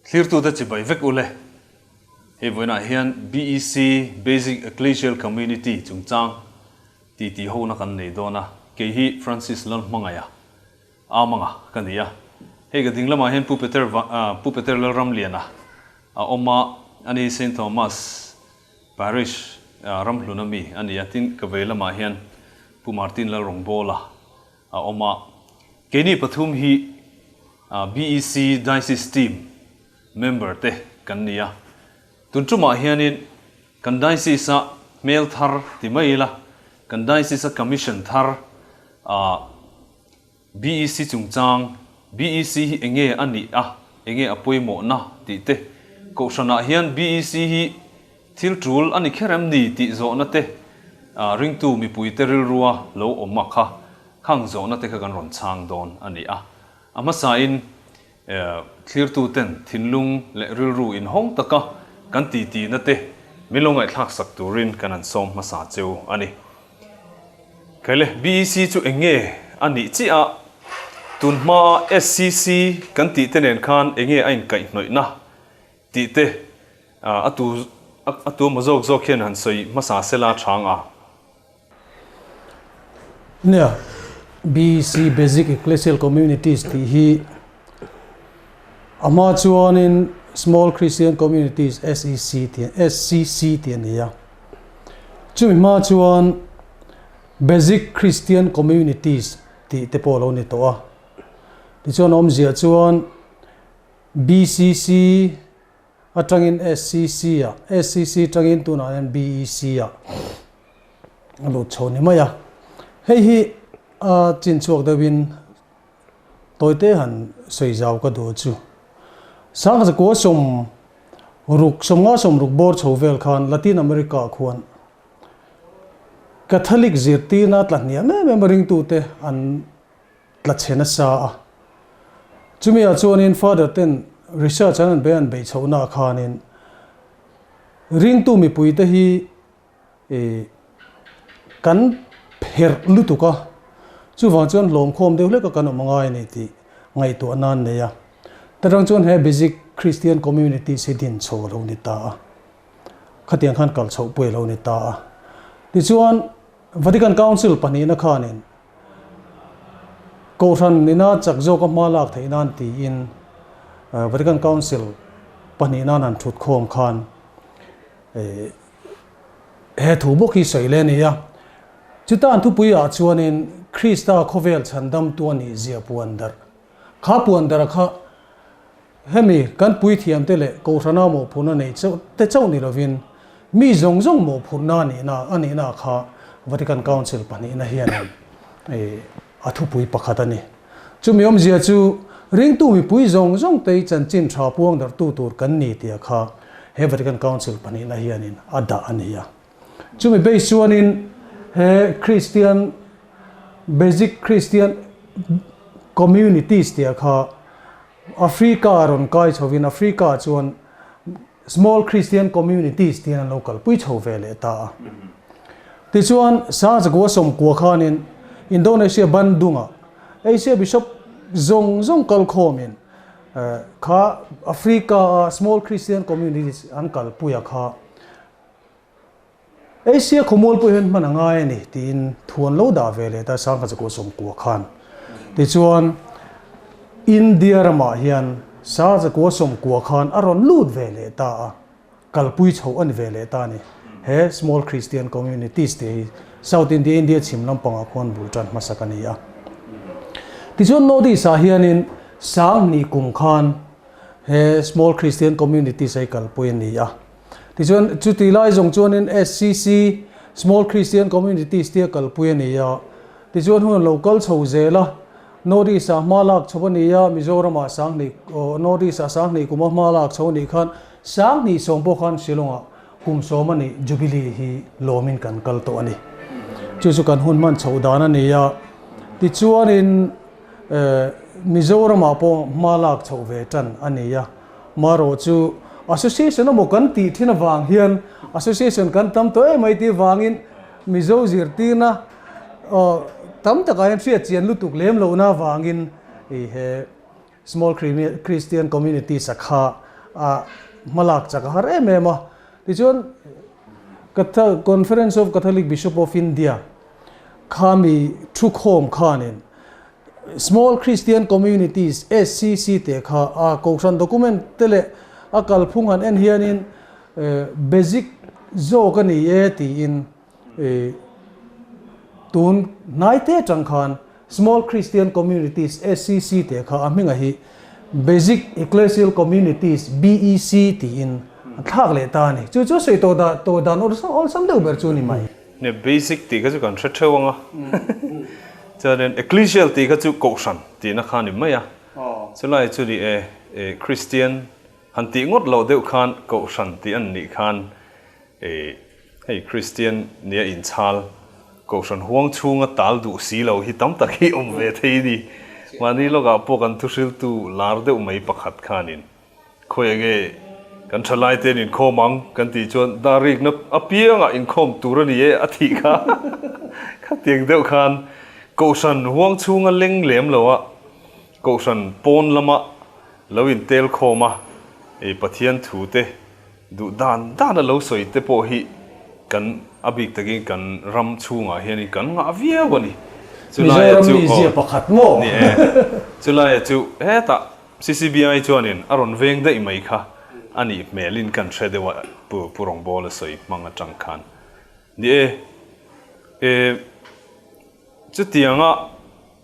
Thlirtute chibai vek ule. Hei vawiinah hian BEC, Basic Ecclesial Community, chungchang titi hona kan nei dawn a. Kei hi Francis Lalhmangaia, Amanga ka ni a. Hei ka ding lamah hian Pu Peter Pu Peter Lalramliana a awm a, ani hi Saint Thomas Parish ramhluna mi a ni a. Tin, ka vei lamah hian Pu Martin Lalrawngbawla a awm a. Keini pathum hi BEC Diocese Team member te kan ni a. Tun tumah hianin kan Diocese a hmel thar ti mai ila, kan Diocese a Commission thar BEC chungchang, BEC hi enge a nih a, enge a pawimawhna tih te, Kohhranah hian BEC hi Thil tul a ni kher em ni tih zawhna te ringtu mipuite rilrua lo awm a kha khang zawhna te kha kan rawn chhang dawn a ni a. A hmasain thlirtuten thinlung leh rilru inhawng taka kan titina te min lo ngaihthlak sak turin kan han sawm hmasa cheu a ni. Khaile, BEC chu eng nge a nih chiah a? Tun hmaa SCC kan tih te nen khan eng nge a inkaihhnawihna Tih te a tu a tu emaw zawk zawk hian han sawi hmasa sela chhang a. Nia, BEC, Basic Ecclesial Communities, tih hi a hma chuanin Small Christian Communities, SEC, tih SCC tih a ni a. Chumi hma chuan Basic Christian Communities tih te pawh a lo ni tawh a. Tichuan awmzia chuan BCC atangin SCC ah, SCC tangin tunah hian BEC ah a lut chho ni mai a. Hei hi a chin chhuak deuhin tawite han sawi zau ka duh chu. Sangzakua sawmruk, sawmnga sawmruk bawr chho vel khan Latin America ah khuan Catholic zirtirna tla hniam em em a ringtute an tla chhe nasa a. Chumi ah chuanin Father ten research an an bei an beih chhohna ah khanin ringtu mipui te hi ih kan pherh lutuk a, chuvang chuan hlawmkhawm deuh hlek a kan awm angai a ni tih ngaihtuah nan nei a. Tarang chuan he Basic Christian Communities hi din chho a lo ni ta a, khatiang khan kal chhoh pawh a lo ni ta a. Tichuan Vatican Council pahnihna khanin Kohhran ina chak zawka hma lak theih nan tiin Vatican Council pahnih nan han thut khawm khan he thu bawk hi sawi leh a ni a. Chuta an thupui ah chuanin Krista khawvel chhandamtu a nih zia puan darh. Kha puan darh kha hemi kan puithiamte leh Kohhrana mawhphurhna nei chauh te chauh ni lovin Mi zawng zawng mawhphurhna nihna a nihna kha Vatican Council pahnihna hianin a thupui pakhat a ni. Chumi awmzia chu ringtu mipui zawng zawng te chanchin tha puang darhtu tur kan ni tia kha he Vatican Council pahnihna hianin a dah a ni a. Chumi base chuanin he Christian Basic Christian Communities tia kha Africa rawn kai chhovin Africa chuan Small Christian Communities tiin an lo kalpui chho ve leh ta a. Tichuan, Sazagua sawmkua khanin Indonesia Bandung-ah Asia Bishop zawng zawng kalkhawmin kha Africa-a Small Christian Communities an kalpuia kha Asia khawmual pawh hian hman a ngai a ni tiin thu an lo dah ve leh ta Sangkachakua sawmkua khan. Tichuan, India ramah hian Sangkachakua sawmkua khan a rawn lut ve leh ta a, kalpui chho a ni ve leh ta a ni. He Small Christian Communities tih hi South India, India chhim lampangah khuan bul tan hmasak a ni a. Tichuan, North East-ah hianin Sanghnih kum khan he Small Christian Communities hi kalpui a ni a. Tichuan, chuti lai zawng chuanin SCC, Small Christian Communities tia kalpui a ni a. Tichuan hun a lo kal chho zel a, North East-ah hma lak chho a ni a, Mizoramah Sanghnih, North East-ah Sanghnih kuma hma lak chho a nih khan Sanghnih sawm pawh khan Shillong-ah kum sawm a nih Jubilee hi lawmin kan kal tawh a ni. Chu chu kan hun hman chhoh dan a ni a. Tichuanin Mizoramah pawh hma lak chhoh ve tan a ni a. Marawh chu Association emaw kan tih thin avang hian Association kan tam tawh em mai tih vangin Mizo zirtirna tam takah hian hriat chian lutuk lem lohna avangin he Small Christian Community sakha hmalak chak a har em em a. Tichuan Conference of Catholic Bishop of India khami thukhawm khanin Small Christian Communities, SCC, te kha a kohhran document te leh a kalphung han en hianin basic zawk a ni e tiin tun hnai te atang khan Small Christian Communities, SCC, te kha a hminga hi Basic Ecclesial Communities, BEC, tiin a thlak leh ta a ni. Chu chu sawi tawh dan tawh dan awlsam deuh ber chu a ni mai. Nia, basic tih kha chu kan hre theuh ang a. Chuanin ecclesial tih kha chu kohhran tihna kha a ni mai a. Chulai chu ni e, Christian han tih ngawt loh deuh khan kohhran tih an nih khan hei Christian nia inchhal kohhran huang chhunga tal duh si lo hi tam tak hi awm ve thei a ni. Mahni lawkah pawh kan thuhriltu lar deuh mai pakhat khanin Khawi enge kan thalai te an inkhawm ang kan tih chuan darikna apiangah inkhawm tur a ni e a tih kha khatiang deuh khan Kohhran huang chhunga leng lem lo a Kohhran pawn lama lo intel khawm a ei Pathian thu te duh dan dan a lo sawi te pawh hi kan a bik takin kan ram chhungah hianin kan ngah viau a ni. Chulaia chu Mizoram mizia pakhat maw? Ni e, chulaia chu hetah CCBI chuanin a rawn veng daih mai kha a nih hmelin kan hre deuh a, Pu Pu Rawngbawla sawi hmang atang khan. Ni e, e chutianga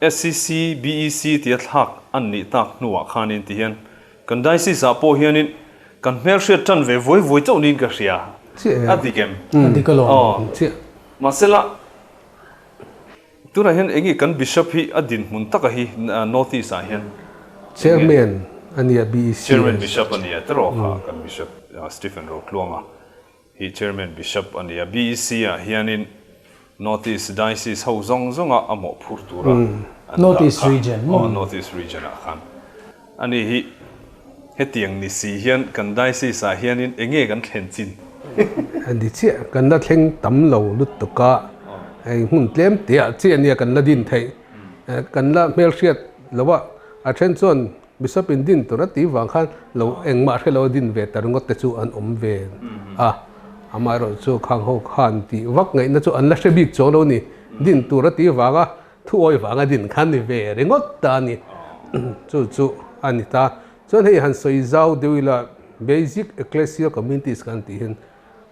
SCC, BEC tia thlak an nih tak hnuah khanin ti hian kan Diocese ah pawh hianin kan hmelhriat tan ve vuai vuai chauh niin ka hria. A dik em? A dik alawm. Aw. Mahsela. Tunah hian enge kan Bishop hi a dinhmun taka hi North East ah hian? Chairman a nia BEC. Chairman Bishop a nia tiraw kha kan Bishop Stephen Rotluanga hi Chairman Bishop a nia. BEC ah hianin North East Diocese ho zawng zawnga a mawhphur tura an dah North East Region maw? Aw North East Region ah khan ani hi hetiang ni si hian kan Diocese ah hianin enge kan thlen chin? A ni chiah, kan la thleng tam lo lutuk a, hei hmun tlem te ah chiah nia kan la din theih, kan la hmelhriat lo a, a then chuan Bishop in din tur a tih vang khan lo engmah hre lo a din ve ta ringawt te chu an awm ve a, amaherawh chu khang ho khan tih vak ngaihna chu an la hre bik chuang lo a ni, din tur a tih vanga Thu awi vanga din khan ni ve ringawt ta a ni. Chu chu a ni ta. Chuan hei han sawi zau deuh ila Basic Ecclesial Communities kan tih hian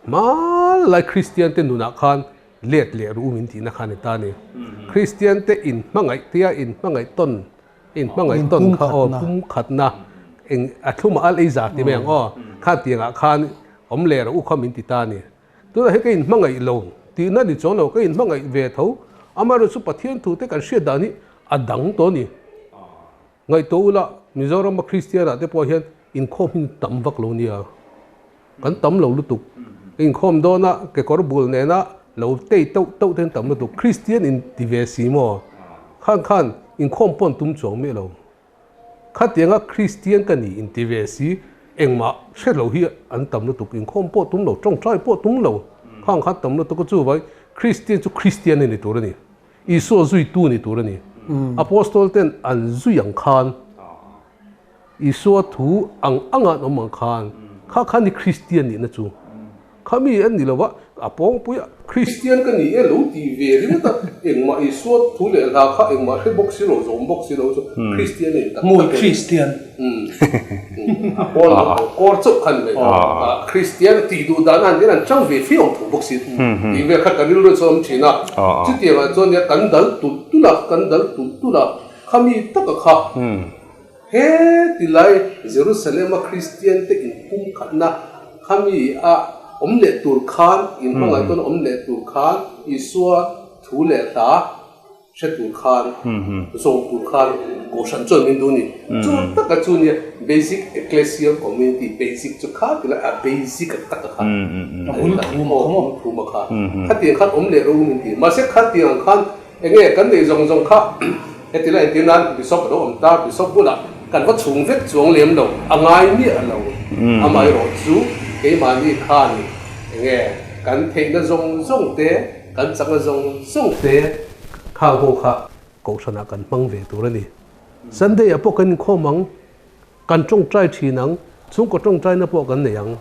hmalai Kristian te nunah khan let leh ru min tihna kha a ni ta a ni. Kristian te inhmangaih tia inhmangaih tawn inhmangaih tawn kha aw pumkhatna eng a thlumah al ei zar ti mai ang aw kha tiangah khan awm leh rawh u kha min ti ta a ni. Tunah hi ka inhmangaih lo tihna ni chuang lo, ka inhmangaih ve tho. Amaherawhchu chu Pathian thute kan hriat dan hi a dang tawh a ni. Ngaihtuah ula, Mizorama Kristianah te pawh hian inkhawm hi tam vak lo nia. Kan tam lo lutuk. Inkhawm dawna kekawr bul nena lo tei tauh tauh te an tam lutuk. Kristian inti ve si maw? Khan khan inkhawm pawh an tum chuang miah lo. Khatianga Kristian ka ni inti ve si, engmah hre lo hi an tam lutuk, inkhawm pawh tum lo, tawngtai pawh tum lo, khang kha tam lutuk a chuvai Kristian chu Kristian a ni tur a ni, Isua zuitu ni tur a ni. Apostol ten an zui ang khan, Isua thu ang anga an awm ang khan, kha kha ni Kristian nihna chu. Kha mi an ni lo va, a pawngpui a. Kristian ka ni e lo ti ve ringawt a, engmah Isua thu leh hla kha engmah hre bawk si lo, zawm bawk si lo chu Kristian a intak tak e. Kristian. A pawn lo pawh kawr chauh kha ni mai. Kristian tih duh dan a han hian an chang ve fio ang tho bawk si tih vel kha ka rilru chu a awm thin a. Chutiangah chuan nia kan dal tulh tulh a, kan dal tulh tulh a, kha mi taka kha He tilai Jerusalem-a Kristiante inpumkhatna khami a awm leh tur khan, inhmangaih tawn awm leh tur khan, Isua thu leh hla hre tur khan, zawm tur khan Kohhran chuan min duh a ni. Chu taka chu nia Basic Ecclesial Community, basic chu kha tilai a basic a taka kha, a bul thum a kha maw? Thum a kha. Khatiang khan awm leh ro min ti. Mahse khatiang ang khan Enge kan neih zawng zawng kha heti la entir nan Bishop a lo awm ta, Bishop bulah kan va chhung vek chuang lem lo, a ngai miah lo. Amaherawh chu keimahni khan enge kan theihna zawng zawng te, kan chakna zawng zawng te khang ho kha Kohhranah kan hmang ve tur a ni. Sunday ah pawh kan inkhawm ang, kan tawngtai thin ang. Chhungkaw tawngtaina pawh kan nei ang.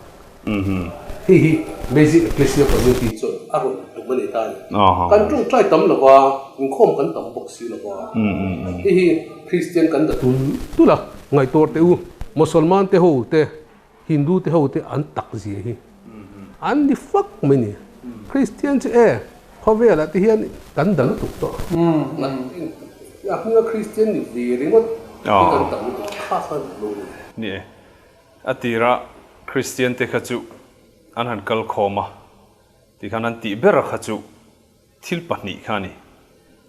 Hei hi Basic Ecclesial Community chuan a rawn tum a ni ta a ni. Kan tawngtai tam lo va, inkhawm kan tam bawk si lo va. Hei hi Kristian kan da tul tul a, ngaihtuah teh u, Mosolman te ho te, Hindu te ho te an tak zia hi an ni fak mai ni. Kristian chu e, khawvelah te hian kan da lutuk tawh. A hminga Kristian ni ve ringawt hi kan tam lutuk kha kha lo ni. Ni e, a tira Kristian te kha chu an han kal khawm a, tikhan an tih ber kha chu thil pahnih kha a ni.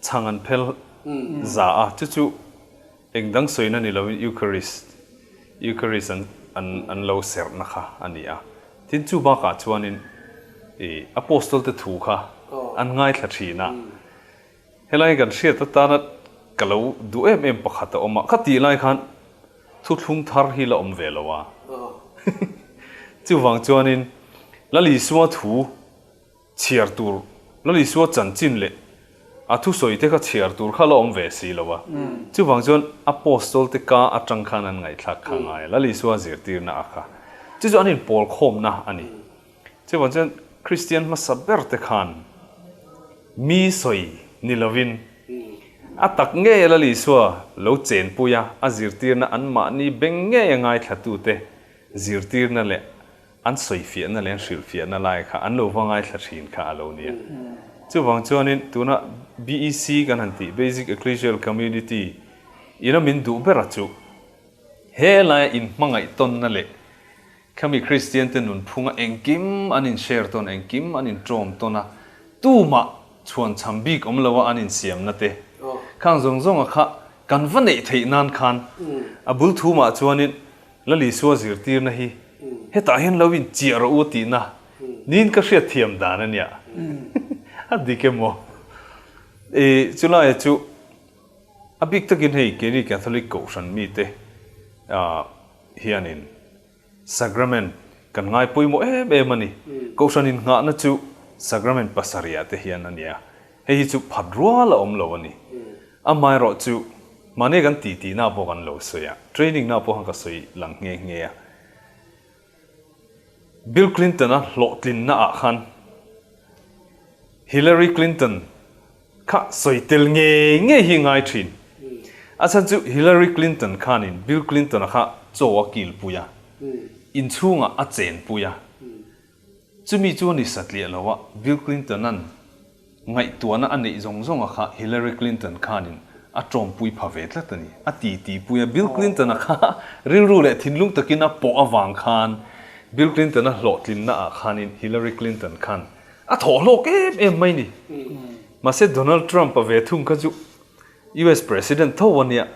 Chhang an phel za a, chu chu eng dang sawina ni loin Eucharist, Eucharist an an an lo serhna kha a ni a. Tin, chu bakah chuanin ih Apostle te thu kha an ngaithla thin a. Helai kan hriat atana ka lo duh em em pakhat a awm a, kha tih lai khan thuthlung thar hi la awm ve lo a. Chuvang chuanin Lal Isua thu chhiar tur, Lal Isua chanchin leh a thusawi te kha chhiar tur kha la awm ve si lo a. Chuvang chuan Apostol te ka atang khan an ngaihthlak kha ngai a, Lal Isua zirtirna a kha. Chu chu an inpawl khawmna a ni. Chuvang chuan Kristian hmasa ber te khan mi sawi ni lovin a tak ngei a Lal Isua lo chenpui a, a zirtirna anmahni beng ngei a ngaithlatute zirtirna leh an sawifiahna leh an hrilhfiahna lai kha an lo va ngaithla thin kha a lo nia. Chuvang chuanin tuna BEC kan han tih, Basic Ecclesial Community, ina min duh ber a chu he laia inhmangaih tawnna leh khami Kristian te nunphunga engkim an in share tawn, engkim an in tawm tawn a, tumah chhuan cham bik awm lo a an insiamna te khang zawng zawnga kha kan va neih theih nan khan a bul thumah chuanin Lal Isua zirtirna hi hetah hian lo inchiah rawh u tihna niin ka hriatthiam dan a nia. A dik emaw? I chulaia chu a bik takin hei keini Catholic Kohhran mite hianin Sacrament kan ngai pawimawh em em a ni. Kohhran innghahna chu Sacrament pasarihah te hian a nia. Hei hi chu phat rual a awm lo a ni. Amaherawh chu mahni kan ti tihna pawh kan lo sawi a, training na pawh khan ka sawi lang nghe nghe a. Bill Clinton a hlawhtlinna ah khan Hillary Clinton kha sawi tel ngei ngei hi ngai thin. A chhan chu Hillary Clinton khanin Bill Clinton a kha chaw a kilpui a, inchhungah a chenpui a. Chumi chu a ni satliah lo a, Bill Clinton-a'n ngaihtuahna a neih zawng zawng a kha Hillary Clinton khanin a tawmpui pha ve tlat a ni. A ti tihpui a, Bill Clinton-a kha rilru leh thinlung takin a pawh avang khan Bill Clinton-a hlawhtlinna ah khanin Hillary Clinton khan a thawh hlawk em em mai ni. Mahse Donald Trump-a ve thung kha chu US President tho a nia,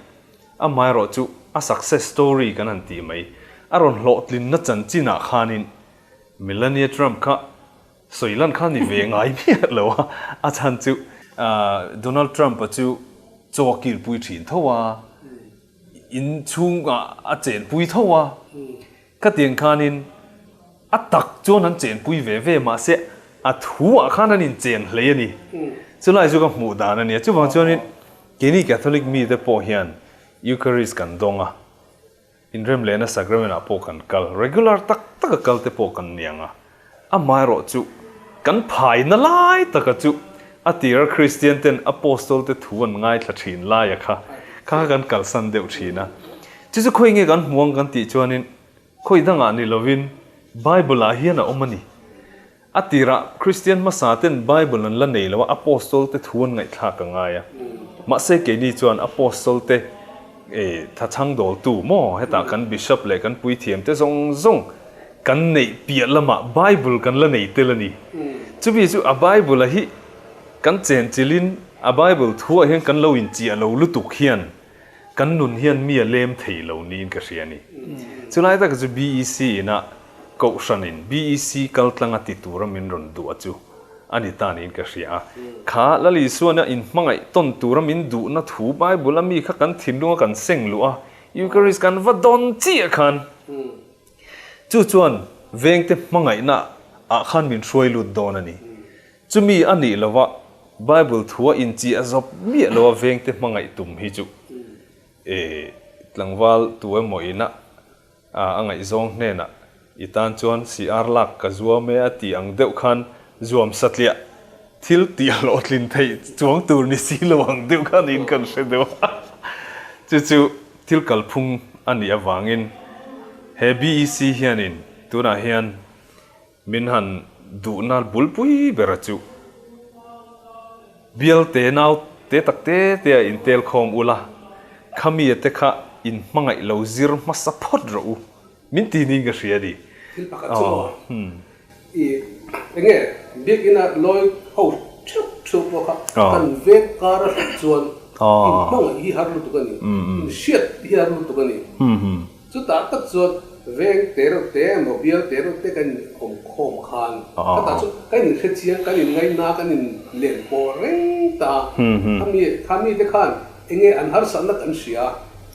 amaherawh chu a success story kan han tih mai, a rawn hlawhtlinna chanchinah khanin Melania Trump kha sawi lan kha ni ve ngai miah lo a, a chhan chu Donald Trump-a chu chaw a kilpui thin tho a, in chhungah a chenpui tho a, khatiang khanin a tak chuan an chenpui ve ve mahse a thu-ah khan an inchen hlei a ni. Chulai chu ka hmuh dan a nia. Chuvang chuanin keini Catholic mite pawh hian Eucharist kan dawng a, Inrem lehna sacrament ah pawh kan kal, regular tak tak a kal te pawh kan ni ang a, amaherawh chu kan phaina lai taka chu a tira Kristian ten Apostol te thu an ngaithla thin laia kha kha kha kan kalsan deuh thin a. Chu chu khawi nge kan hmu ang kan tih chuanin khawi dangah ni lovin Bible ah hian a awm a ni. A tirah Kristian hmasa ten Bible an la nei lo a, Apostol te thu an ngaihthlak a ngai a. Mahse keini chuan Apostol te thachhang dawltu maw hetah kan Bishop leh kan puithiam te zawng zawng kan neih piah lamah Bible kan la nei tel a ni. Chumi chu a Bible a hi kan chenchilhin a Bible thuah hian kan lo inchiah lo lutuk hian Kan nun hian mi a lem thei lo niin ka hria a ni. Chulai taka chu BEC ina Kohhranin BEC kaltlanga ti tura min rawn duh a chu a ni ta niin ka hria a. Kha Lal Isuana inhmangaih tawn tura min duhna thu Bible a mi kha kan thinlunga kan seng luh a, Eucharist kan va dawn chiah khan chu chuan vengte hmangaihna ah khan min hruai lut dawn a ni. Chumi a nih lova Bible thua inchi a zawp miah lo a vengte hmangaih tum hi chu e tlangval tu emaw ina A ngaihzawng hnenah i tan chuan CR lak ka zuam e a ti ang deuh khan zuam satliah thil tih a hlawhtlin theih chuang tur ni si lo ang deuh khan in kan hre deuh a. Chu chu thil kalphung a nih avangin he BEC hianin tunah hian min han duhna bulpui bera chu Bial te nau te tak te te a intel khawm ula, khami te kha in hmangaih lo zir hmasa phawt rawh u, min ti niin ka hria a ni. Thil pakhat chu maw? I enge biakina lawi ho theuh theuh pawh kha kan vek kar a hrilh chuan in hmangaih hi har lutuk a ni, in hriat hi har lutuk a ni. Chutah tak chuan veng te reuh te emaw bial te reuh te kan inawm khawm khan khatah chu kan inhre chiang, kan inngaihna, kan inlen pawh reng ta a. Khami khami te khan enge an harsatna kan hria.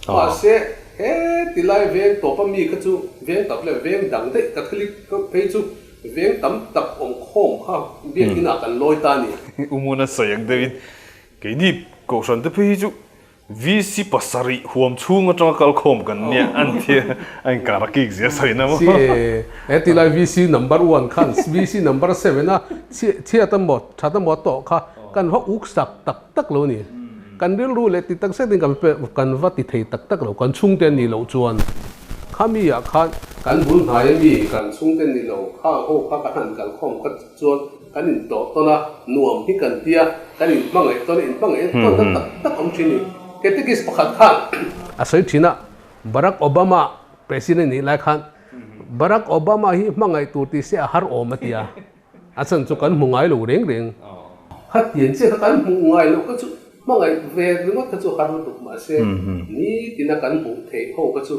Mahse he tilai veng tawpa mi kha chu veng tak leh veng dang daih Catholic phei chu veng tam tak awm khawm kha biakinah kan lawi ta a ni. Umuna sawi ang deuhin keini Kohhran te phei hi chu VC pasarih huam chhung atanga kal khawm kan nia an ti a, a inkar a kik zia sawi na maw? Si e, he ti lai VC number one khan VC number seven a chhiat a maw that a maw tawh kha kan va uk sak tak tak lo ni. Kan rilru leh ti tak zetin kan pe kan va ti thei tak tak lo, kan chhungte an nih loh chuan khami ah khan kan bul hnai a mi kan chhungte ni lo kha ho kha kan han kal khawm kha chuan Kan intawh tawn a, nuam hi kan tia, kan inhmangaih tawn a, inhmangaih tawn na tak tak awm thin ni. Catechist pakhat khan a sawi thin a, Barack Obama President nih lai khan Barack Obama hi hmangaih tur tih se a har awm a ti a, a chhan chu kan hmu ngai lo reng reng. Khatiang chiah kha kan hmuh ngai loh kha chu hmangaih ve ringawt kha chu har lutuk mahse nitina kan hmuh theih ho kha chu.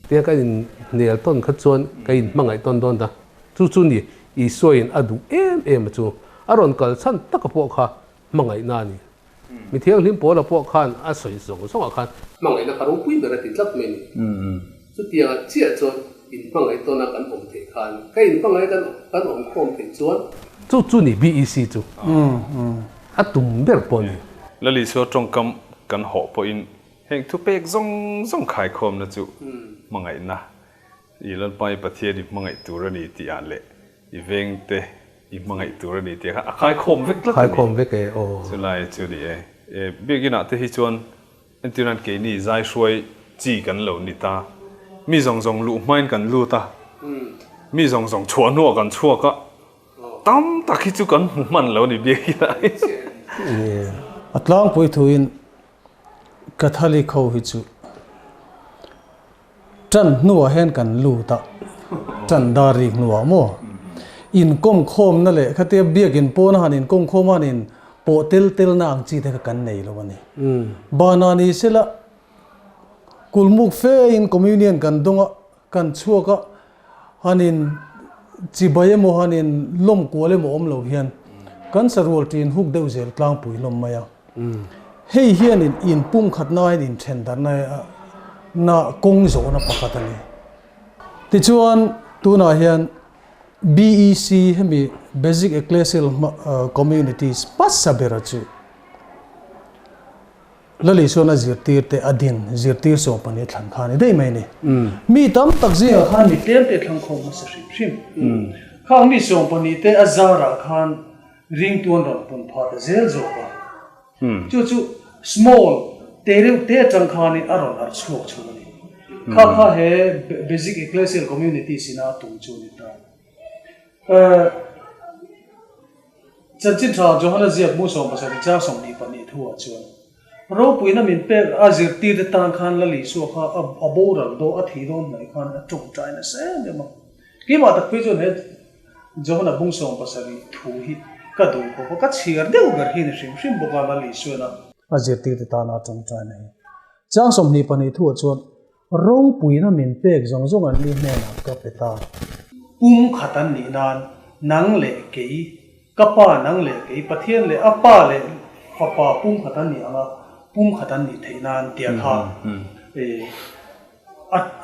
Tia kan inhnial tawn kha chuan ka inhmangaih tawn dawn ta. Chu chu ni Isuain a duh em em a chu a rawn kal chhan taka pawh kha hmangaihna a ni. Mi thianghlim Paula pawh khan a sawi zawng zawngah khan. Hmangaihna kha ropui ber a ti tlat mai ni. Chutiangah chiah chuan inhmangaih tawna kan awm theih khan, ka inhmangaih kan kan awm khawm theih chuan. Chu chu ni BEC chu a tum ber pawh a ni. Lal Isua tawngkam kan hawh pawhin heng thupek zawng zawng khaikhawmna chu hmangaihna I Lalpa i Pathian i hmangaih tur a ni tih ah leh i veng te i hmangaih tur a ni tih ah khan a khaikhawm vek tlat a ni. Khaikhawm vek e aw. Chulai chu ni e. E biakin ah te hi chuan entirnan keini zai hruai chi kan lo ni ta. Mi zawng zawng luh hmain kan lut a, mi zawng zawng chhuah hnuah kan chhuak a, tam tak hi chu kan hmu hman lo ni biakin ah hi. A tlangpui thuin Catholic ho hi chu Ṭan hnuah hian kan lut a, ṭan dar rik hnuah maw? Inkawmkhawmna leh khatia biakin pawna han inkawmkhawm a han in pawh tel telna ang chi te kha kan nei lo a ni. Banah ni sela kulmuk fe in communion kan dawng a, kan chhuak a, han in chibai emaw han in lawm kual emaw awm lo hian kan sarual ṭin huk deuh zel tlangpui lawm mai a. Hei hianin inpumkhatna aiin inthendarhna na kawng zawhna pakhat a ni. Tichuan, tunah hian BEC hemi Basic Ecclesial Communities hmasa bera chu Lali chuan a zirtirte a din zirtir sawmpahnih thlan kha a ni daih mai a ni. Mi tam tak zingah khan mi tlem te thlang khawm hmasa hrim hrim. Khang mi sawmpahnih te a zarah khan Ringtu an rawn pun phah ta zel zawk a. Chu chu small te reuh te atang khanin a rawn harh chhuak chho a ni. Kha kha he Basic Ecclesial Communities ina a tum chu a ni ta. Chanchin tha Johana ziak mu 72 chang 22 thuah chuan ropuina min pek a zirtirte tan khan Lal Isua kha a boral dawn a thih dawn hnaih khan a tawngtai nasa em em a. Keimah tak phei chuan he Johana bung 70 thu hi ka duh khawp a, ka chhiar deuh ber hi ni hrim hrim bawk a Lal Isuan a. A zirtirte tana a tawngtaina hi. Chang 22 thuah chuan ropuina min pek zawng zawng an ni hnenah ka pe ta. Pum khat an nih nan nang leh kei, ka pa nang leh kei, Pathian leh a pa leh fapa pum khat an nih anga pum khat an nih theih nan tia kha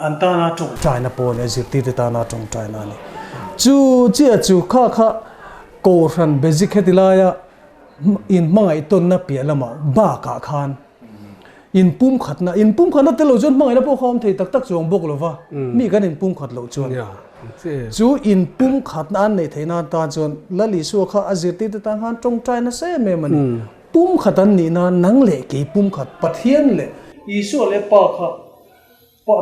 An tana tawngtaina pawh a ni a, zirtirte tana tawngtaina a ni. Chu chiah chu kha kha Kohhran basic heti laia inhmangaih tawnna piah lamah bakah khan Inpumkhatna, inpumkhatna tel lo chuan hmangaihna pawh kha awm thei tak tak chuang bawk lo va, mi kan inpumkhat loh chuan. Chu inpumkhatna an neih theih nan tan chuan Lal Isua kha a zirtirte tan khan tawngtai nasa em em a ni. Pumkhat an nih nan nang leh kei pumkhat, Pathian leh Isua leh Pa kha,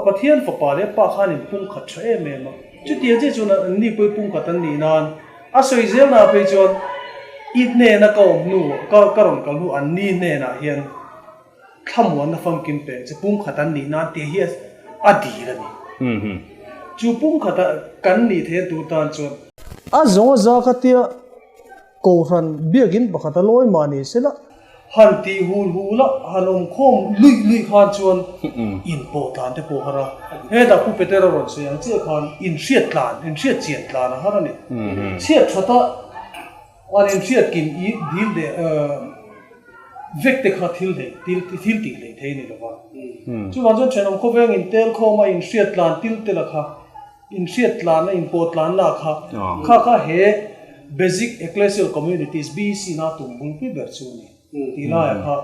Pathian Fapa leh Pa khan inpumkhat tha em em a. Chutiang chiah chuan anni pawh hi pumkhat an nih nan a sawi zelna phei chuan i hnena ka awm hnu, ka rawn kal hnu anni hnenah hian Thlamuanna famkim peng chu pumkhat an nih nan tih hi a dil a ni. Chu pumkhata kan nih theih tur tan chuan. A zawng a za kha tia Kohhran biakin pakhat a lawi mah ni sela. Han tih hul hul a, han awm khawm luih luih khan chuan inpawh tlan te pawh har a. Hetah Pu Petera rawn sawi ang chiah khan inhriat tlan, inhriat chian tlan a har a ni. Chhiat that a. An inhriat kim i dil leh vek te kha thil hlei thil thil tih hlei thei a ni lo va. Chuvang chuan thenawm khawveng intel khawm a inhriat tlan til te la kha inhriat tlan a inpawh tlan la kha kha kha he Basic Ecclesial Communities, BEC, na tum bulpui ber chu a ni tih laiah kha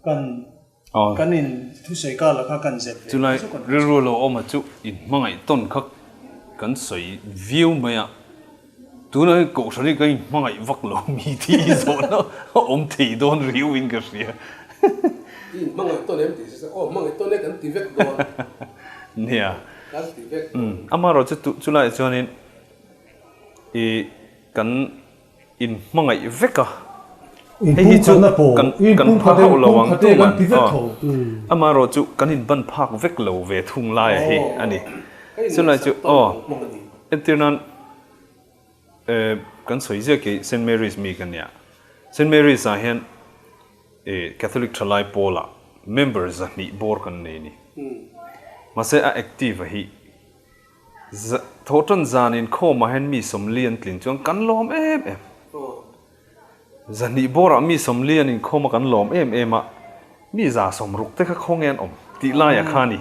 kan kan in thusawi kar la kha kan zep ve Chulai rilru lo awma chu in hmangaih tawn kha kan sawi viau mai a, tunah hian Kohhran hi kan in hmangaih vak lo mi tih hi zawhna awm thei dawn riau in ka hria. I in hmangaih tawn em tih si se aw hmangaih tawn e kan ti vek dawn. Nia. Kan ti vek dawn. Amaherawhchu chulaiah chuanin i kan In hmangaih vek a. Hei hi chu kan kan pha hauh lo ang tuman aw. Amaherawhchu kan in ban phak vek lo ve thung lai a hi a ni. Chulai chu aw entir nan kan sawi ziak hi Saint Mary's mi ka nia. Saint Mary's ah hian Catholic thalai pawlah member 200 bawr kan nei a ni. Mahse a active a hi Thawhtan zan inkhawmah hian mi 40 an tlin chuan kan lawm em em. 200 bawrah mi 40 an inkhawm a kan lawm em em a, mi 60 te kha khawnge an awm tih laiah kha a ni.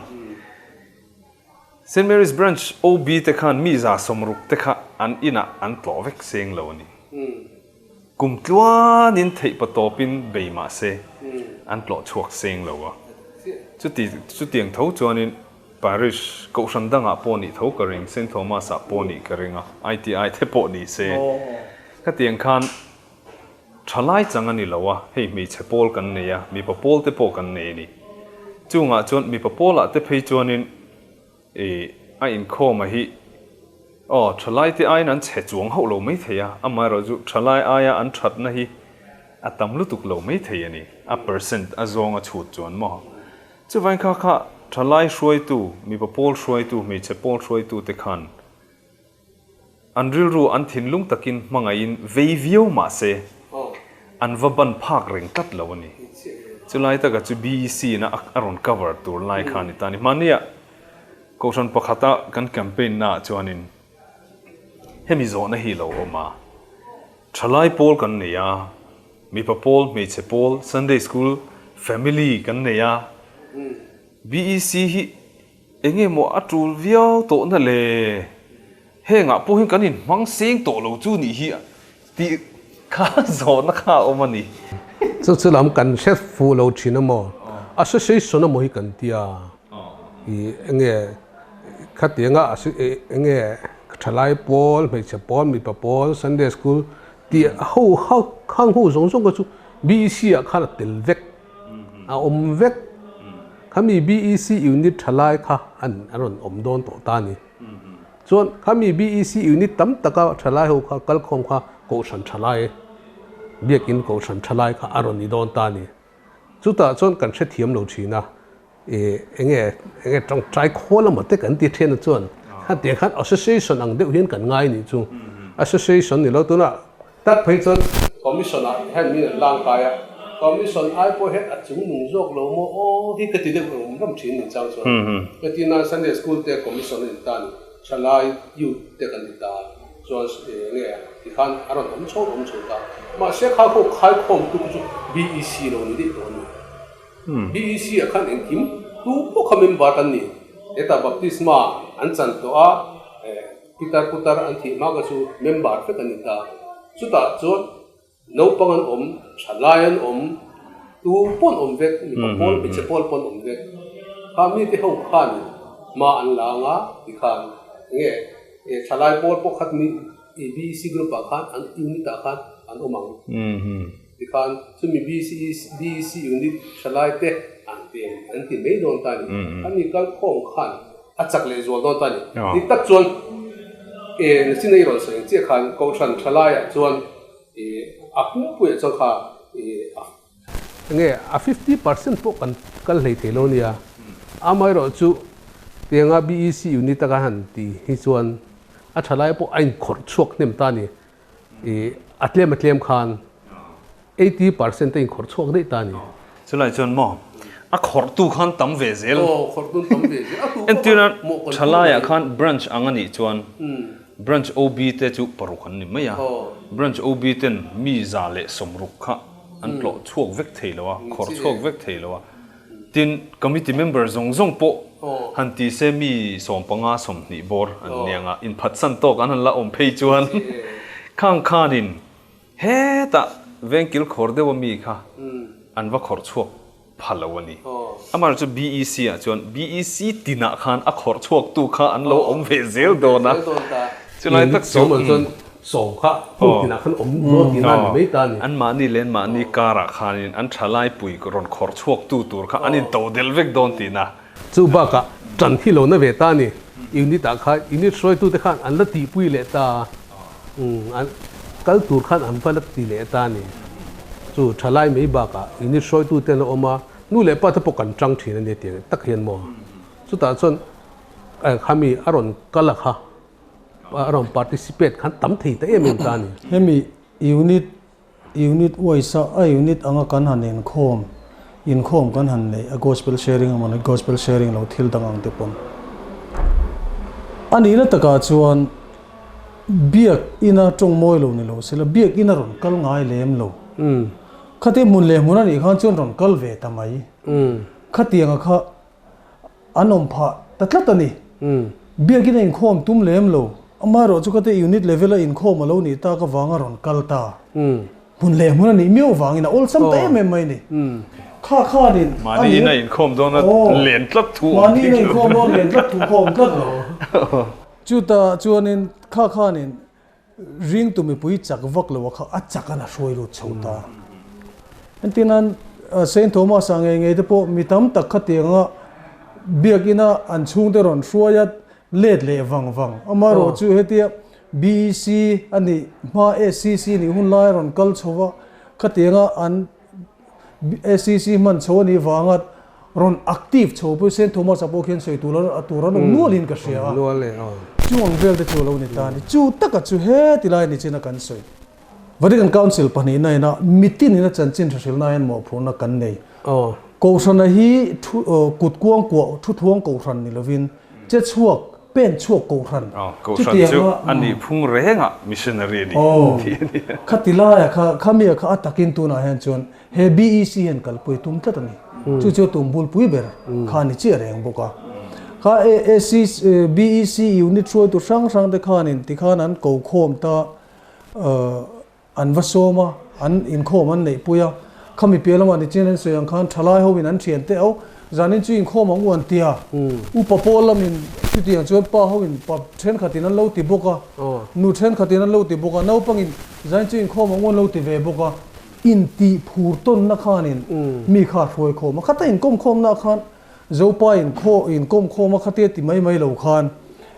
Saint Mary's Branch OB te khan mi 60 te kha an inah an tlawh vek seng lo a ni. Kum tluanin theih patawpin bei mah se an tlawh chhuak seng lo a. Chuti chutiang tho chuanin Parish Kohhran dangah pawh nih tho ka ring, Saint Thomas ah pawh nih ka ring a, ITI te pawh ni se. Khatiang khan thalai chang a ni lo a, hei hmeichhe pawl kan nei a, mipa pawl te pawh kan nei a ni. Chungah chuan mipa pawlah te phei chuanin I a inkhawm a hi aw thalai te aiin an chhe chuang hauh lo maithei a, amaherawhchu thalai aia an thatna hi a tam lutuk lo maithei a ni, a percent a zawng a chhut chuan maw. Chuvain kha kha thalai hruaitu, mipa pawl hruaitu, hmeichhe pawl hruaitu te khan an rilru an thinlung takin hmangaihin vei viau mah se an va ban phak reng tlat lo a ni. Chulai taka chu BEC in a a rawn cover tur lai kha a ni ta a ni. Hmania Kohhran pakhata kan campaign naah chuanin hemi zawhna hi lo awm a, thalai pawl kan nei a, mipa pawl, hmeichhe pawl, Sunday school, family kan nei a, BEC hi Enge maw a tul viau tawh na le? Hengah pawh hian kan inhmang seng tawh lo chu nih hi tih kha zawhna kha a awm a ni. Chu chu lam kan hre fuh lo thin a maw? Association a maw hi kan tia i enge khatianga enge thalai pawl, hmeichhe pawl, mipa pawl, Sunday school tih ho khang ho zawng zawng kha chu BEC ah khan a tel vek. A awm vek. Khami BEC unit tha lai kha an a rawn awm dawn tawh ta a ni. Chuan khami BEC unit tam taka tha lai ho kha kalkhawm kha kohhran tha lai, biakin kohhran tha lai kha a rawn ni dawn ta a ni. Chutah chuan kan hrethiam lo thin a, ih enge enge tawngtai khawl emaw te kan ti thin a chuan khatiang khan association ang deuh hian kan ngai nih chu. Association ni lo tunah Tak phei chuan Commission ah hian min an lang kai a, Commission ai pawh hian a chung nung zawk lo maw aw hi ka ti deuh rum rum thin nin chang chuan. Heti nan Sunday School te Commission a in ta ni, thalai Youth te kan ti ta chuan enge tikhan a rawn awm chho awm chho ta. Mahse kha khaw khaikhawm tu khu chu BEC lo ni daih tawh a ni. BEC ah khan engkim tu pawh kha member kan ni. Hetah Baptisma an chan tawh a. Pitar putar an thih hma kha chu member vek an ni ta. Chutah chuan naupang an awm, thalai an awm, Tu pawn awm vek, mipa pawl, hmeichhe pawl pawn awm vek. Kha mite ho khan hma an la anga tikhan enge thalai pawl pawh khat mi BEC group ah khan an unit ah khan an awm ang. Tikhan chumi BEC unit thalai te an ti an ti mai dawn ta a ni. Khami kalkhawm khan a chak leh zual dawn ta a ni. Dik tak chuan nachin a i rawn sawi ang chiah khan Kohhran thalai ah chuan A pumpuiah chuan kha a. Enge a 50% pawh kan kal hlei thei lo nia. Amaherawh chu tianga BEC unit a kan han ti hi chuan a tha lai pawh a inkhawrh chhuak hnem ta a ni. A tlem a tlem khan 80% a inkhawrh chhuak daih ta a ni. Chulai chuan maw a khawrhtu khan tam ve zel. Aw khawrhtu tam ve zel. A tu pawh khan Entirna thalaiah khan branch ang a nih chuan Branch OB te chu paruk an ni mai a, Branch OB ten mi 160 kha an tlawh chhuak vek thei lo a, khawrh chhuak vek thei lo a. Tin, Committee member zawng zawng pawh han ti se mi 15 20 bawr an niang a, inphatsan tawk an han la awm phei chuan khang khanin hetah vengkil khawr deuha mi kha an va khawrh chhuak pha lo a ni. Amaherawhchu BEC ah chuan BEC tinah khan a khawrh chhuaktu kha an lo awm ve zel dawn a, chulai tak chu chuan sawm kha hmun tinah khan awm dawn tihna a ni mai ta a ni. Anmahni leh anmahni karah khanin an thalai pui rawn khawrh chhuaktu tur kha an intodelh vek dawn tihna. Chu bakah tan hi lo na ve ta a ni. Unit ah khan unit hruaitute khan an la tihpui leh ta a, kal tur khan an va la ti leh ta a ni. Chu thalai mai bakah unit hruaitute an la awm a, nu leh pa te pawh kan tang thin a ni tih tak hian maw. Chutah chuan khami a rawn kal a kha, a rawn participate khan tam thei ta em em ta a ni. Hemi unit Unit uaisa a unit anga kan han inkhawm, inkhawm kan han neih a gospel sharing emaw ni gospel sharing lo thil dang ang te pawn. A nihna takah chuan biak ina tawng mawi lo ni lo sela biak ina rawn kal ngai lem lo. Khati hmun leh hmun a nih khan chuan rawn kal ve ta mai. Khatianga kha An awm phah ta tlat a ni. Biakin a inkhawm tum lem lo. Amaherawh chu khate unit level a inkhawm a lo nih tak avanga rawn kal ta. Hmun leh hmun a nih miau vangin a awlsam ta em em mai ni. Kha khanin a Mahni ina inkhawm dawn a len tlat thu awm Mahni ina inkhawm dawn len tlat thu kha awm tlat lo. Chutah chuanin kha khanin Ringtu mipui chak vak lo a kha a chak an a hruai lut chho ta. Entirnan Saint Thomas ah ngei ngei te pawh mi tam tak khatianga biakina an chhungte rawn hruai a let leh vang vang. Amaherawh chu hetia BEC a nih hma SCC nih hun lai a rawn kal chho va, khatianga an SCC hman chho a nih vanga rawn active chho pawh Saint Thomas ah pawh khian sawi tur a tur an awm nual in ka hria a. Chu ang vel te chu a lo ni ta a ni. Chu taka chu heti lai ni chin a kan sawi. Vatican Council pahnihna ina mitin ina chanchin hre hrilhna hian mawhphurhna kan nei. Kohhrana hi thu kut kuang kuah thu thuang kohhran ni lovin che chhuak pen chhuak kohhran Kohhran chu a nih phung rengah missionary a ni tih a ni. Khati laia kha khamia kha a takin tunah hian chuan He BEC hian kalpui tum tlat a ni. Chu chu tum bulpui ber kha a ni chiah reng bawk a. Kha AAC, BEC unit hruaitu hrang hrang te khanin tikhan an ko khawm ta, an va sawm a, an inkhawm an neihpui a. Khami piah lamah nichin an sawi ang khan thalai hoin an thian teh au, zanin chu inkhawm ang u an ti a. Upa pawl lamin chutiang chuan pa hoin pa thenkhatin an lo ti bawk a, nu thenkhatin an lo ti bawk a, naupangin zanin chu inkhawm ang u an lo ti ve bawk a. Intih phur tawnna khanin mi kha a hruai khawm a, khata inkawm khawmna khan Zopa in khaw inkawm khawm a khatia ti mai mai lo khan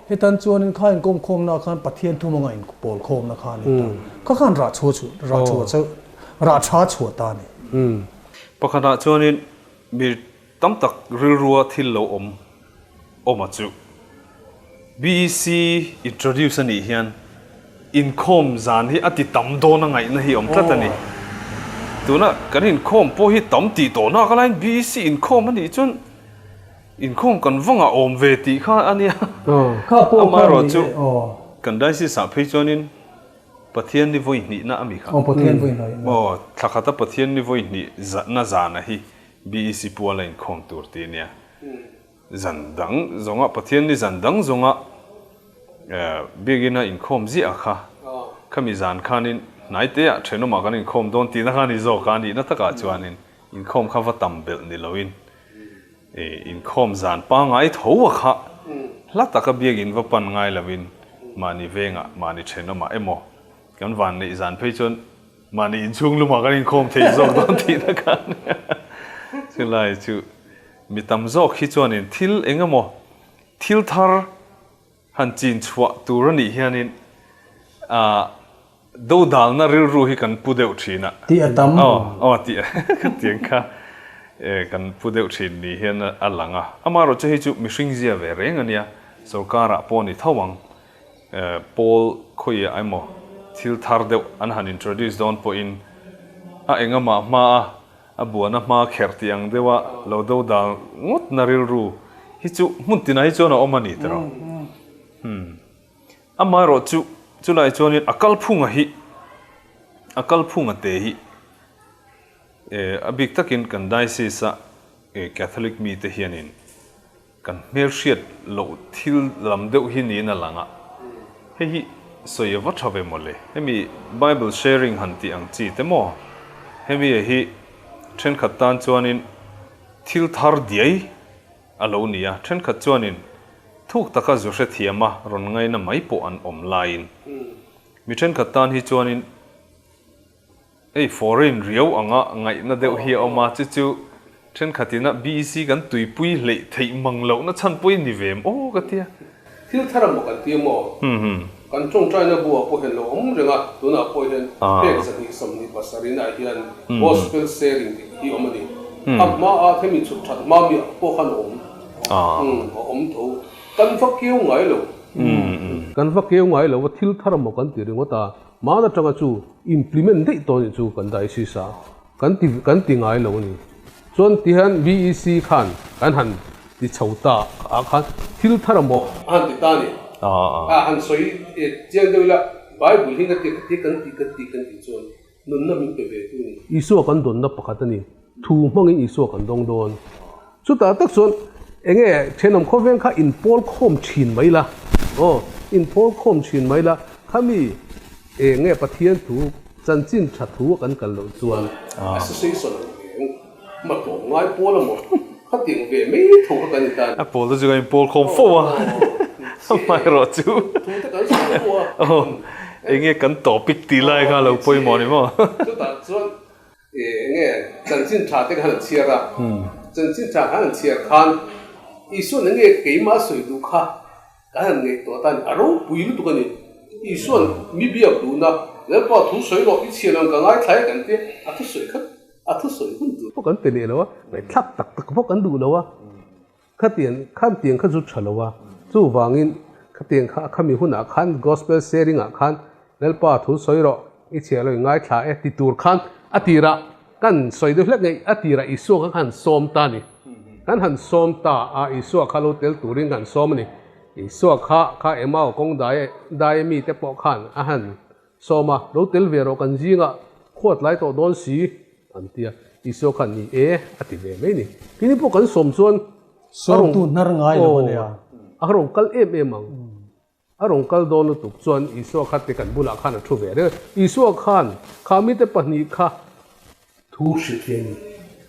hetan chuanin kha inkawm khawmna khan Pathian thum anga inpawl khawmna kha a ni ta. Kha khan rah chhuah chhuah rah chhuah chu rah tha chhuah ta a ni. Pakhatah chuanin mi tam tak rilrua thil lo awm awm a chu. BEC introduce a nih hian inkhawm zan hi a ti tam dawn a ngaihna hi awm tlat a ni. Tuna kan inkhawm pawh hi tam tih tawh nak alaiin BEC inkhawm a nih chuan inkhawm kan vawng ah awm ve tih kha a nia. Amaherawh chu kan diocese ah phei chuanin Pathian ni vawi hnihna a mi kha. Aw, thla khata Pathian ni vawi hnih na zana hi BEC puala inkhawm tur tih a nia. Zan dang zawnga Pathian ni zan dang zawnga biakina inkhawm ziah kha, khami zan khanin hnaiteah thenawmah kan inkhawm dawn tihna kha a ni zawk a, a nihna takah chuanin. Inkhawm kha va tam belh ni loin inkhawm zan pangngai tho a kha hla taka biakin va pan ngai loin mahni vengah mahni thenawmah emaw kan van neih zan phei chuan mahni inchhung lumah kan inkhawm thei zawk dawn tihna khan chulai chu mi tam zawk hi chuanin thil eng emaw thil thar Han chin chhuah tur a nih hianin dodalna rilru hi kan pu deuh thin a. Tih a tam. Aw, aw tih a khatiang kha kan pu deuh thin ni hian a lang a. Amaherawhchu hei chu mihring zia ve reng a nia, sorkarah pawh ni tho ang. Pawl khawiah emaw thil thar deuh an han introduce dawn pawhin a engamah hma a A buana hma kherh tih ang deuha lo dodal ngawtna rilru hi chu hmun tinah hi chuan a awm a ni tiraw? Hmm. Amaherawh chu chulai chuanin a kalphunga hi, a kalphunga te hi eh a bik takin kan diocese a eh Catholic mite hianin Kan hmelhriat loh thil lam deuh hi niin a lang a, hei hi sawi a va tha ve mawle. Hemi Bible sharing han tih ang chi te maw? Hemi hi thenkhat tan chuanin thil thar diai a lo ni a, thenkhat chuanin thuk taka zu hrethiam a rawn ngaina mai pawh an awm laiin mi thenkhat tan hi chuanin Hei foreign riau anga ngaihna deuh hi a awm a, chu chu thenkhatin a BEC kan tuipui hleih theih mang lohna chhan pawh i ni ve em aw ka tia. Thil thar a maw kan ti emaw? Kan tawngtaina buah pawh hian lo awm reng a, tunah pawh hian pek 227 ah hian Gospel sharing tih hi awm a ni. A hma a hemi chhuk that hma mi pawh khan a awm. A awm tho. Kan va keu ngai lo. Kan va keu ngai lo a, thil thar a maw kan ti ringawt a. Hmaan atanga chu implement daih tawh nih chu kan diocese a kan ti kan ti ngai lo a ni. Chuan ti hian BEC khan kan han ti chho ta ah khan thil thar a maw? A han ti ta a ni. A han sawi chiang deuh ila Bible hi ka ti ka ti kan ti kan ti kan ti chuan nunna min pe ve tu a ni. Isua kan dawnna pakhat a ni. Thu hmangin Isua kan dawng dawn. Chutah tak chuan enge thenawm khawveng kha inpawl khawm thin mai la, aw inpawl khawm thin mai la, khami enge Pathian thu chanchin tha thu a kan kal loh chuan association ang ve ang ma tlawm ngai pawl a maw khatiang ve mai tho kha kan ni ta a ni. A pawl te chu kan inpawl khawm fo a, amaherawh chu thu te kan sawi fo a, aw enge kan topic tih lai kha a lo pawimawh ni maw. Chutah chuan Enge chanchin tha te khan an chhiar a, chanchin tha khan an chhiar khan Isuan enge keimah sawi duh kha kan han ngaihtuah ta a ni, a ropui lutuk a ni. Isuan mi biak duhna, Lalpa thu sawi rawh, i chhiar ang ka ngaithla e kan tia, a thusawi kha a thusawi hun tur. Pawh kan pe leh lo a, ngaihthlak tak tak pawh kan duh lo a, khatiang khan tiang kha zu tha lo a, chuvangin khatiang kha khami hunah khan gospel sharing ah khan Lalpa thu sawi rawh, i chhiah lo i ngaithla e ti tur khan a tirah kan sawi deuh hlek ngei, a tirah Isua kha kan sawm ta a ni. Kan han sawm ta a, Isua kha lo tel turin kan sawm a ni. Isua kha kha Emau kawng dai dai mi te pawh khan a han sawm a, lo tel ve rawh kan zingah khuat lai tawh dawn si an ti a, Isua khan ni e a ti ve mai a ni. Kini pawh kan sawm chuan a rawn Sawmtu hnar ngai lo a nia. A rawn kal em em ang. A rawn kal dawn lutuk chuan Isua kha ti kan bulah khan a thu ve reng a. Isua khan kha mite pahnih kha thu hrilh hi a ni.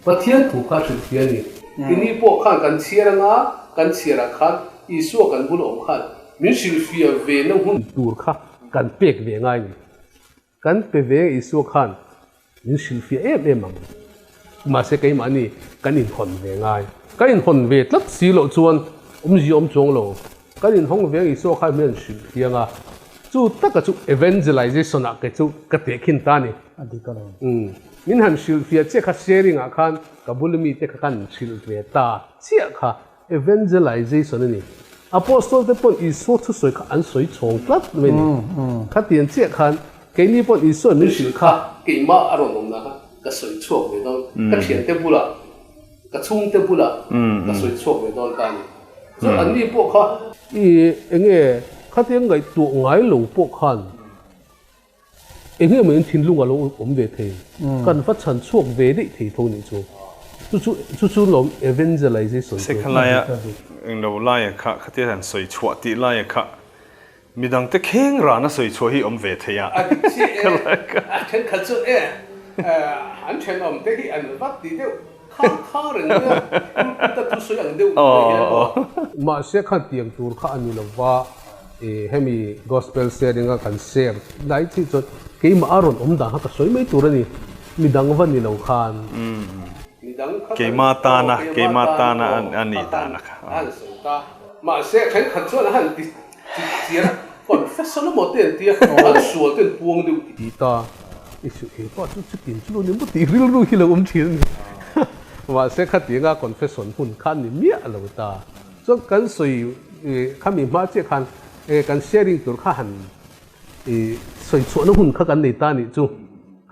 Pathian thu kha hrilh hi a ni. Keini pawh khan kan chhiar anga kan chhiarah khan Isua kan bula awm khan min hrilhfiah ve na hun tur kha kan pek ve ngai a ni. Kan pe ve Isua khan min hrilhfiah em em ang. Mahse keimahni kan inhawn ve ngai. Kan inhawn ve tlat si loh chuan awmzia awm chuang lo. Kan inhawng ve ang Isua khan min hrilhfiah ang a. Chu taka chu evangelization ah kei chu ka tehkhin ta a ni. A dik a lo. Min han hrilhfiah chiah kha sharing ah khan ka bul mite kha kan hrilh ve ta chiah kha. Evangelization a ni. Apostol te pawn Isua thusawi kha an sawi chhawng tlat mai a ni. Khatiang chiah khan keini pawn Isua min hrilh kha keimah a rawn awmna kha ka sawi chhuak ve dawn, ka thiante bulah, ka chhungte bulah ka sawi chhuak ve dawn ta a ni. Chuan anni pawh kha. I enge khatiang ngaihtuah ngai lo pawh khan Eng emaw in thinlung a lo awm ve thei, kan va chhan chhuak ve daih thei tho nih chu. Chu chu chu chu lawm evangelization chu. Sekha laia eng lo laia kha khatia han sawi chhuah tih laia kha midang te kheng rana sawi chhuah hi awm ve thei a. A dik chiah e, a thenkhat chu e. An thenawm te hi an vat ti deuh khang khang reng mai a, pulpit a thusawi ang deuh mai hian maw. Mahse khan tiang tur kha a ni lo va, hemi gospel sharing a kan share lai chi chuan keimah a rawn awm dan kha ka sawi mai tur a ni, midang va ni lo khan. Midang kha Keimah tana, keimah tana a nih dan a kha. A han sawi ta. Mahse thenkhat chuan a han ti chiar a, confession emaw te an ti a, an sual te an puang deuh ti. Ti ta, i su he pa chu chutin chu lo ni maw tih rilru hi lo awm thin a ni. Mahse khatianga confession hun kha a ni miah lo ta. Chuan kan sawi khami hma chiah khan kan sharing tur kha han sawi chhuahna hun kha kan nei ta a nih chu.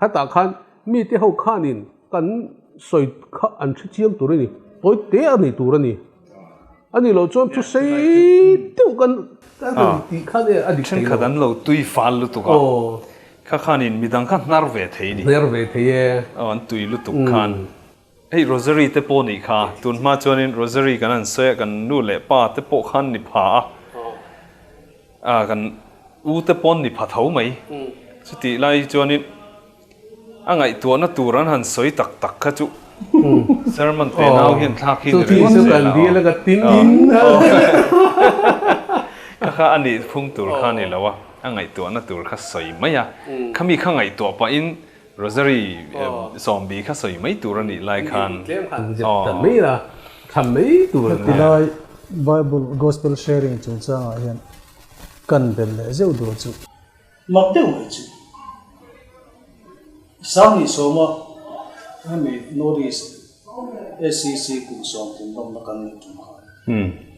Khatah khan mite ho khanin kan sawi kha an hre chiang tur a ni, tawi te a nei tur a ni. A nih loh chuan chu sei deuh kan kan tih khan e a dik thei lo. Thenkhat an lo tui fal lutuk a, kha khanin midang kha hnar ve thei ni. Hnar ve thei e. Aw an tui lutuk khan. Hei Rosary te pawh nih kha, tun hma chuanin Rosary kan han sawi a, kan nu leh pa te pawh khan ni pha a, a kan u te pawn ni pha tho mai. Chutih lai chuanin A ngaihtuahna tur an han sawi tak tak kha chu sermon te nau hian thlak hi ni reng zel a aw. Kha kha a nih phung tur kha a ni lo a, a ngaihtuahna tur kha sawi mai a, khami kha ngaihtuah pahin Rosary sawmbi kha sawi mai tur a nih lai khan aw. Tilai Bible Gospel Sharing chungchangah hian kan bel leh zeuh duh chu. Mak deuh mai chu. Sanghnih sawma hemi North East SEC kum sawm tum lawmna kan neih tum khan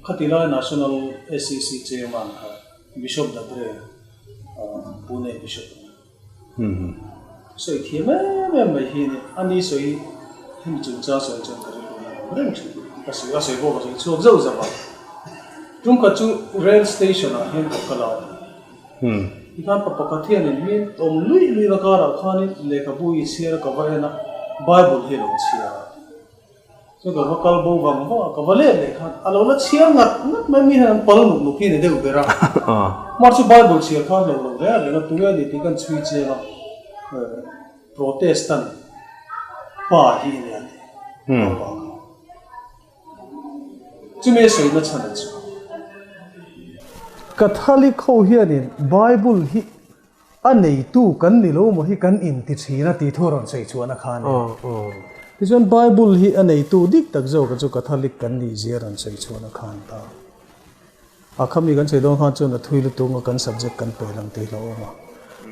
khatilai National SEC Chairman kha Bishop Dabre Pune Bishop a ni. Sawi thiam em em mai hi a ni. Ani sawi hemi chungchang sawi chuan ka rilru hian a awm reng thin. Ka sawi a sawi bawk a sawi chhuak zauh zauh a. Tum khat chu Rail Station ah hian ka kal a. Tikhan pa pakhat hianin mi awm luih luih na karah khanin lehkhabu i chhiar a ka va en a, Bible hi a lo chhiar a. Chuan ka va kal bo vang vang a, ka va let leh khan a lo la chhiar ngat ngat mai, mi hian an pal nuk nuk hi a ni deuh ber a. Mahse chu Bible chhiar khan hlauh lo hle a reng a, tunge a ni tih kan chhui chiang a, Protestant pa hi a ni a ti, pa kha. Chumi a sawina chhan a chu. Catholic ho hianin Bible hi a neitu kan ni lo maw hi kan inti thin a tih thu a rawn sawi chhuahna kha a ni. Tichuan Bible hi a neitu dik tak zawka chu Catholic kan nih zia a rawn sawi chhuahna kha an ta. A khami kan sawi dawn khan chuan a thui lutuk anga kan subject kan pe lang tih hlauhawm a.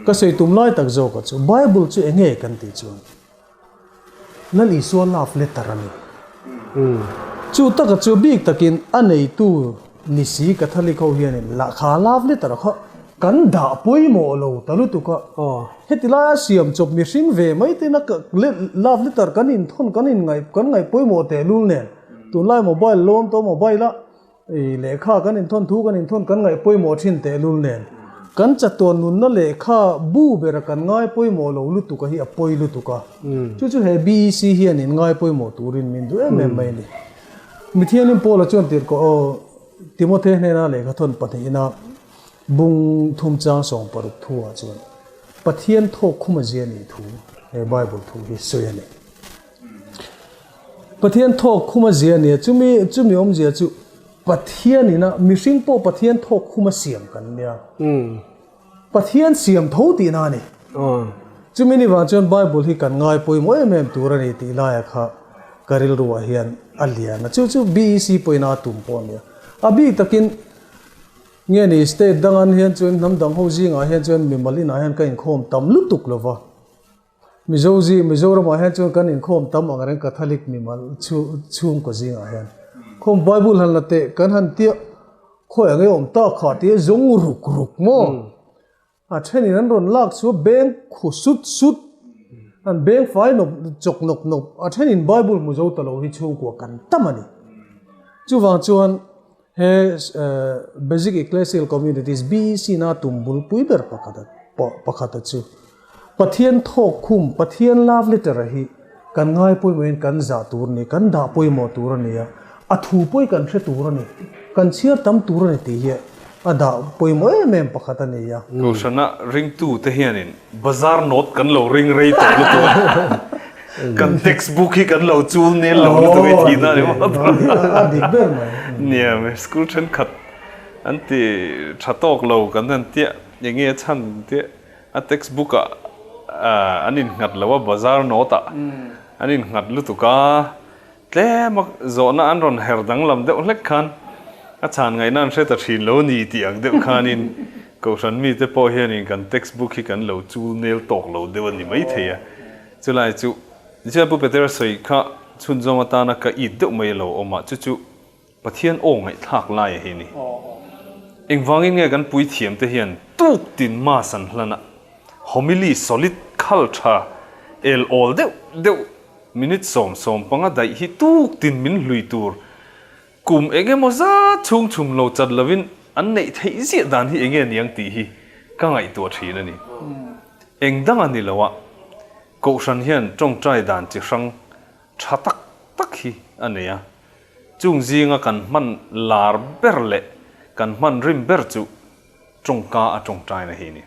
Ka sawi tum lai tak zawka chu Bible chu enge kan tih chuan Lal Isua love letter a ni. Chu taka chu bik takin a neitu ni si Catholic ho hianin kha love letter kha kan dah pawimawh lo ta lutuk a. Heti laia siam chawp mihring ve mai te na love letter kan inthawn kan inngaih kan ngaih pawimawh tehlul nen tunlai mobile lawm tawh mobile a I lehkha kan inthawn thu kan inthawn kan ngaih pawimawh thin tehlul nen kan chatuan nunna lehkha bu bera kan ngai pawimawh lo lutuk a hi a pawi lutuk a. Chu chu he BEC hian in ngai pawimawh turin min duh em em mai a ni. Mithianin Paula chuan tirhkoh aw Timothe hnena lehkha thawn pahnihina bung thum chang 16 thu ah chuan Pathian thawk khum a zia nih thu he Bible thu hi sawi a ni. Pathian thawk khum a zia nia, chumi chumi awmzia chu Pathian ina mihring pawh Pathian thawk khum a siam kan nia. Pathian siam tho tihna a ni. Chumi ni vang chuan Bible hi kan ngai pawimawh em em tur a ni tih laia kha ka rilruah hian a lian a. Chu chu BEC pawhin a tum pawh a nia. A bik takin nge ni state dangan hian chuan hnam dang ho zingah hian chuan mimal inah hian ka inkhawm tam lutuk lova. Mizo zi, Mizoramah hian chuan kan inkhawm tam ang reng Catholic mimal chu chhungkaw zingah hian. Khawm Bible han la teh kan han tia khawi ang e awm tak kha tia zawng ruk ruk maw? A thenin an rawn lak chu beng khu sut sut, an beng fai nawp chawk nawk nawp, a thenin Bible hmu zo ta lo hi chhungkua kan tam a ni. Chuvang chuan he Basic Ecclesial Communities, BEC, na tum bulpui ber pakhat a chu. Pathian thawk khum, Pathian love letter a hi kan ngai pawimawhin kan zah tur a ni, kan dah pawimawh tur a ni a, a thu pawh hi kan hre tur a ni, kan chhiar tam tur a ni tih hi a dah pawimawh em em pakhat a ni a. Kohhrana ringtute hianin bazar note kan lo ring rei tawh lutuk a. Kan textbook hi kan lo chul nel lo lutuk hi thihna a ni maw? A dik ber mai. Nia, school thenkhat an ti tha tawk lo kan han tia eng nge a chhan tia a textbook ah an innghat lo a bazar note ah an innghat lutuk a tlem a zawhna an rawn her danglam deuh hlek khan a chhan ngaihna an hre ta thin lo ni tih ang deuh khanin Kohhran mite pawh hianin kan textbook hi kan lo chul nel tawk lo deuh a ni maithei a. Chulai chu Ziah Pu Petera sawi kha chhunzawm atana ka it deuh mai a lo awm a, chu chu Pathian aw ngaihthlak lai a hi ni. Engvangin nge kan puithiam te hian tuk tin mass an hlan a, homily solid khal tha el awl deuh deuh minute 10, 15 daih hi tuk tin min hlui tur kum eng emaw zat chhung chhum lo chat lovin an neih theih ziah dan hi enge niang tih hi ka ngaihtuah thin a ni. Eng dang a ni lo a, Kohhran hian tawngtai dan chi hrang tha tak tak hi a nei a, chung zinga kan hman lar ber leh kan hman rim ber chu tawngka a tawngtaina hi a ni.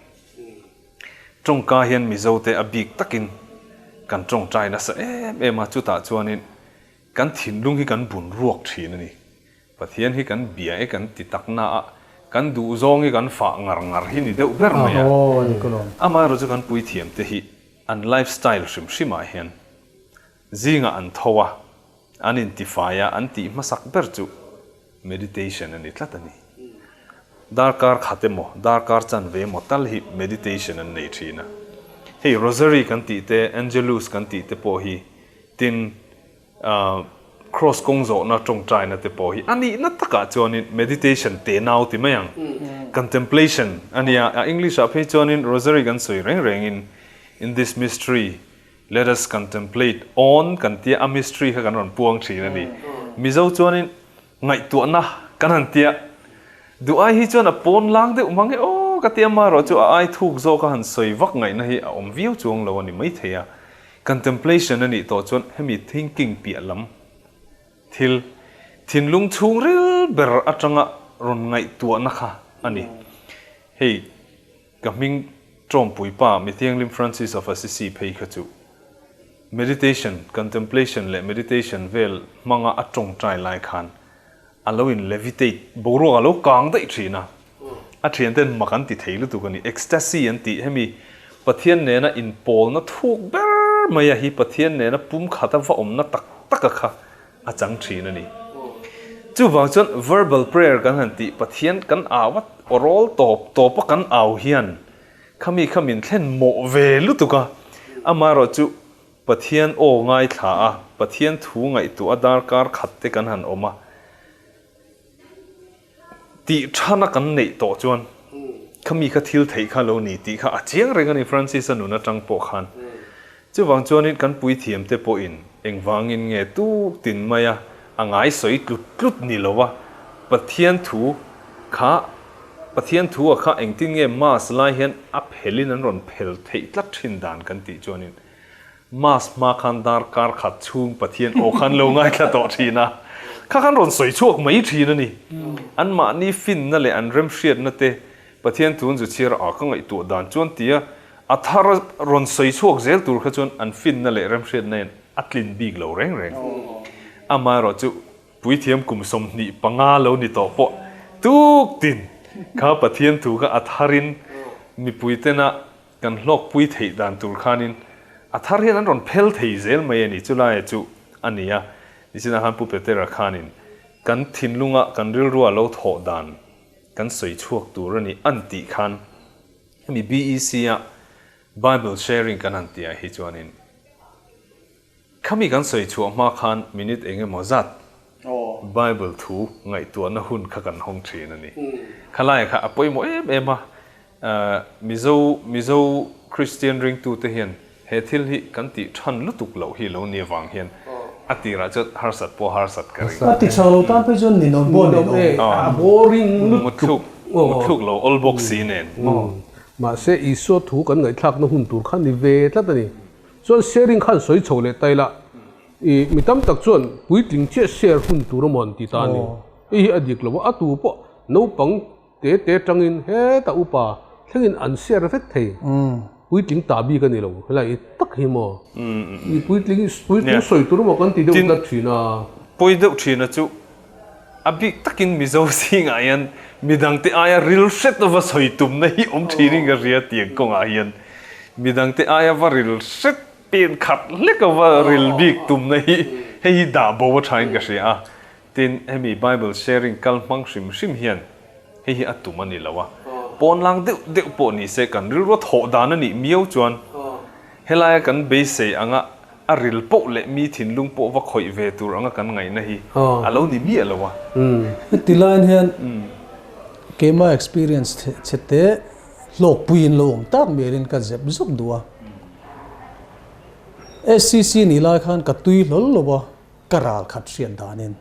Tawngka hian Mizote a bik takin kan tawngtai nasa em em a, chutah chuanin kan thinlung hi kan bun ruak thin a ni. Pathian hi kan bia e kan ti tak na a, kan duh zawng hi kan fah ngar ngar hi ni deuh ber mai a. Amaherawh chu kan puithiam te hi an life style hrim hrim ah hian zingah an tho a, an intifai a, an tih hmasak ber chu meditation a ni tlat a ni. Darkar khat emaw, darkar chanve emaw tal hi meditation an nei thin a. Hei Rosary kan tih te, Angelus kan tih te pawh hi tin, Cross kawng zawhna tawngtaina te pawh hi a nihna takah chuanin meditation te nau ti mai ang. Contemplation a nia. A English ah phei chuanin Rosary kan sawi reng rengin in this mystery let us contemplate on kan tia a mystery kha kan rawn puang thin a ni. Mizo chuanin ngaihtuahna kan han tia. Duh ai hi chuan a pawn lang deuh mang e aw ka tia amaherawh chu a ai thuk zawk a han sawi vak ngaihna hi a awm viau chuang lo a ni maithei a. Contemplation a nih tawh chuan hemi thinking piah lam thil, thinlung chhungril ber atanga rawn ngaihtuahna kha a ni. Hei ka hming tawmpui pa Mithianghlim Francis of Assisi phei kha chu meditation, contemplation leh meditation vel hmanga a tawngtai lai khan a lo in levitate, boruak a lo kang daih thin a, a thian ten mak an ti thei lutuk a ni, ecstasy an tih hemi Pathian nena inpawlna thuk ber mai a hi Pathian nena pumkhat a va awmna tak tak a kha a chang thin a ni. Chuvang chuan verbal prayer kan han tih Pathian kan au a, awrawl tawp tawp a kan au hian khami kha min thlen mawh ve lutuk a, amaherawh chu Pathian aw ngaithla a, Pathian thu ngaihtuah a darkar khat te kan han awm a, tih thana kan neih tawh chuan khami kha thil theih kha lo ni tih kha a chiang reng a ni Francis-a nun atang pawh khan. Chuvang chuanin kan puithiam te pawhin engvangin nge tuk tin maia a ngai sawi tlut tlut ni lo a, Pathian thu kha Pathian thu a kha engtin nge Mass lai hian a phelin an rawn phel theih tlat thin dan kan tih chuanin Mass hma khan darkar khat chhung Pathian aw khan lo ngaithla tawh thin a, kha khan rawn sawi chhuak mai thin a ni. Anmahni finna leh an remhriatna te Pathian thun zu chhiar a ka ngaihtuah dan chuan tia a thar rawn sawi chhuak zel tur kha chuan an finna leh remhriatna in a tlin bik lo reng reng. Amaherawhchu Puithiam kum 25 lo ni tawh pawh tuk tin kha Pathian thu kha a tharin mipui tena kan hlawkpui theih dan tur khanin a thar hian an rawn phel thei zel mai a ni. Chulaia chu a ni a, nichinah khan Pu Petera khanin kan thinlunga kan rilrua lo thawh dan kan sawi chhuak tur a ni an tih khan hemi BEC-a Bible sharing kan han tihah hi chuanin Khami kan sawi chhuah hma khan minute eng emaw zat Bible thu ngaihtuahna hun kha kan hawng thin a ni. Khalai kha a pawimawh em em a, Mizo Mizo Kristian ringtute hian he thil hi kan tih than lutuk loh hi lo ni avang hian a tirah chuan harsat pawh harsat ka ring. A ti chho lo tan phei chuan ninawm pawh a ninawm. A boring lutuk. Mutthluk lo awl bawk si nen. Mahse Isua thu kan ngaihthlakna hun tur kha ni ve tlat a ni. Chuan sharing khan sawi chho leh ta ila, i mi tam tak chuan puitling chiah share hun tur emaw an ti ta a ni. Hei hi a dik lo a, a tu pawh naupang te te tangin heta upa thlengin an share vek thei. Puitling ta bik a ni lo, helai tak hi maw? I puitling puitling sawi tur maw kan ti deuh tlat thin a. Pawi deuh thin a chu a bik takin Mizo zingah hian midangte aia ril hret va sawi tumna hi awm thinin ka hria tiang kawngah hian midangte aia va ril hret pen khat hlek a va ril bik tumna hi hei hi dah bo a thain ka hria a. Tin, hemi Bible sharing kal hmang hrim hrim hian hei hi a tum a ni lo a, pawnlang deuh deuh pawh ni se kan rilrua thawh dan a nih miau chuan helaia kan beisei anga a ril poh leh mi thinlung pawh va khawih ve tur anga kan ngaihna hi a lo ni miah lo a. Heti laiin hian keimah experience chhe te hlawkpuiin lo awm tak mialin ka zep zuk duh a. SCC nih lai khan ka tui hlawl lo a. Ka ral khat hriat danin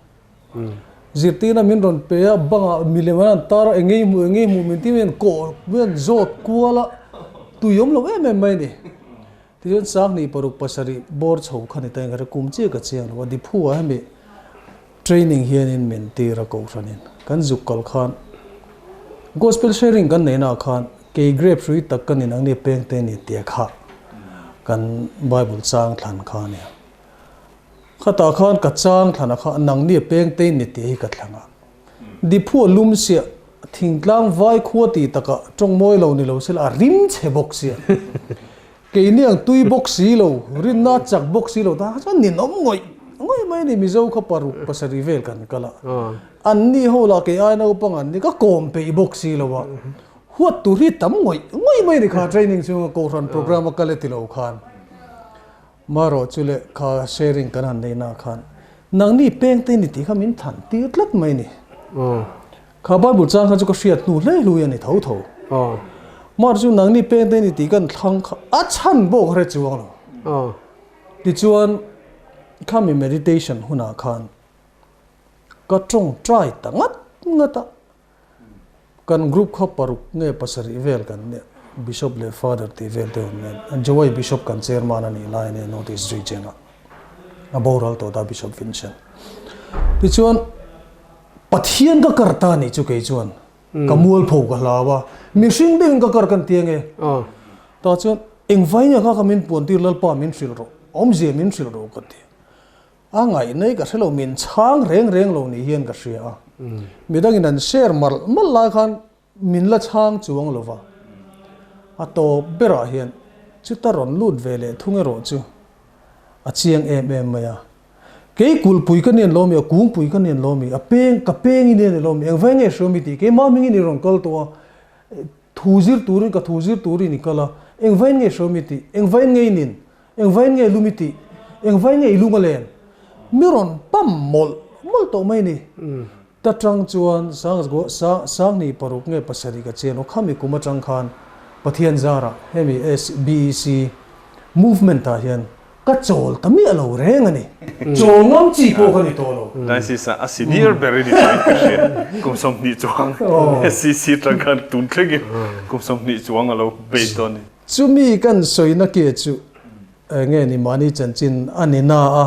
zirtirna min rawn pe a, bangah milem an han tar a, engei hmuh engei hmuh min ti mai kawh min zawt kual a, tui awm lo em em mai a ni. Tichuan Sanghnih paruk pasarih bawr chho kha ni ta in ka hre kum chiah ka chiang lo a, Diphu ah hemi training hianin min tir a kohhranin kan zuk kal khan gospel sharing kan neihna ah khan kei grape hrui tak ka ni nangni pengte ni tia kha kan bible chang thlan kha a nia. Khatah khan ka chang thlana kha nangni a peng tein ni tih hi ka thlang a. Diphu a lum siah, thingtlang vai khua tih takah tawng mawi lo ni lo sela a rim chhe bawk sia. Keini ang tui bawk si lo, rinna a chak bawk si lo tan kha chuan ninawm ngawih ngawih mai a ni. Mizo kha paruk pasarih vel kan kal a, anni ho lah kei ai naupang an ni ka kawm peih bawk si lo a, huat tur hi tam ngawih ngawih mai a ni kha training chhunga Kohhran programme a kal e ti lo khan. Marawh chu leh kha sharing kan han neihna ah khan nangni peng te ni tih kha min than tir tlat mai ni. Kha Bible chang kha chu ka hriat hnu hlei hlui a ni tho tho. Marawh chu nangni peng te ni tih kan thlang kha a chhan pawh ka hre chuang lo. Tichuan khami meditation hunah khan ka tawngtai ta ngat ngat a. Kan group kha paruk nge pasarih vel kan nia, Bishop leh Father tih vel te awm nen, Jowai Bishop kan chairman a nih lai ania North East Region ah a boral tawh ta Bishop Vincent. Tichuan Pathian ka kar ta nih chu kei chuan ka mualpho ka hlau a, mihring deuhin ka kar kan ti ange. Tah chuan engvai nge kha kha min puan tir Lalpa min hrilh rawh, awmzia min hrilh rawh ka ti. A ngaih ka hre lo, min chhang reng reng lo ni hian ka hria a. Midangin an share malh malh lai khan min la chhang chuang lo va. A tawp berah hian chuta rawn lut ve leh thung erawh chu a chiang em em mai a. Kei kulhpui ka nian lo mi, a kungpui ka nian lo mi, a peng ka peng i nian lo mi, engvai nge hria mi tih keimah hmingin i rawn kal tawh a, thu zir turin ka thu zir turin i kal a, engvai nge hria mi tih, engvai nge i nin, Engvain nge lum i tih? Engvain nge i lung a len? Mi rawn pam mawlh mawlh tawh mai ni. Ta tang chuan Sanghnih paruk nge pasarih ka chian aw khami kum atang khan Pathian zarah hemi SBEC movement ah hian ka chawl ta miah lo reng a ni. Chawl ngam chi pawh ka ni tawh lo. Diocese ah a senior ber i ni tawh in ka hria. Kum 20 chuang SCC tang khan tun thlengin kum 20 chuang a lo bei tawh a ni. Chumi kan sawina ke chu nge ni mahni chanchin a ni na a,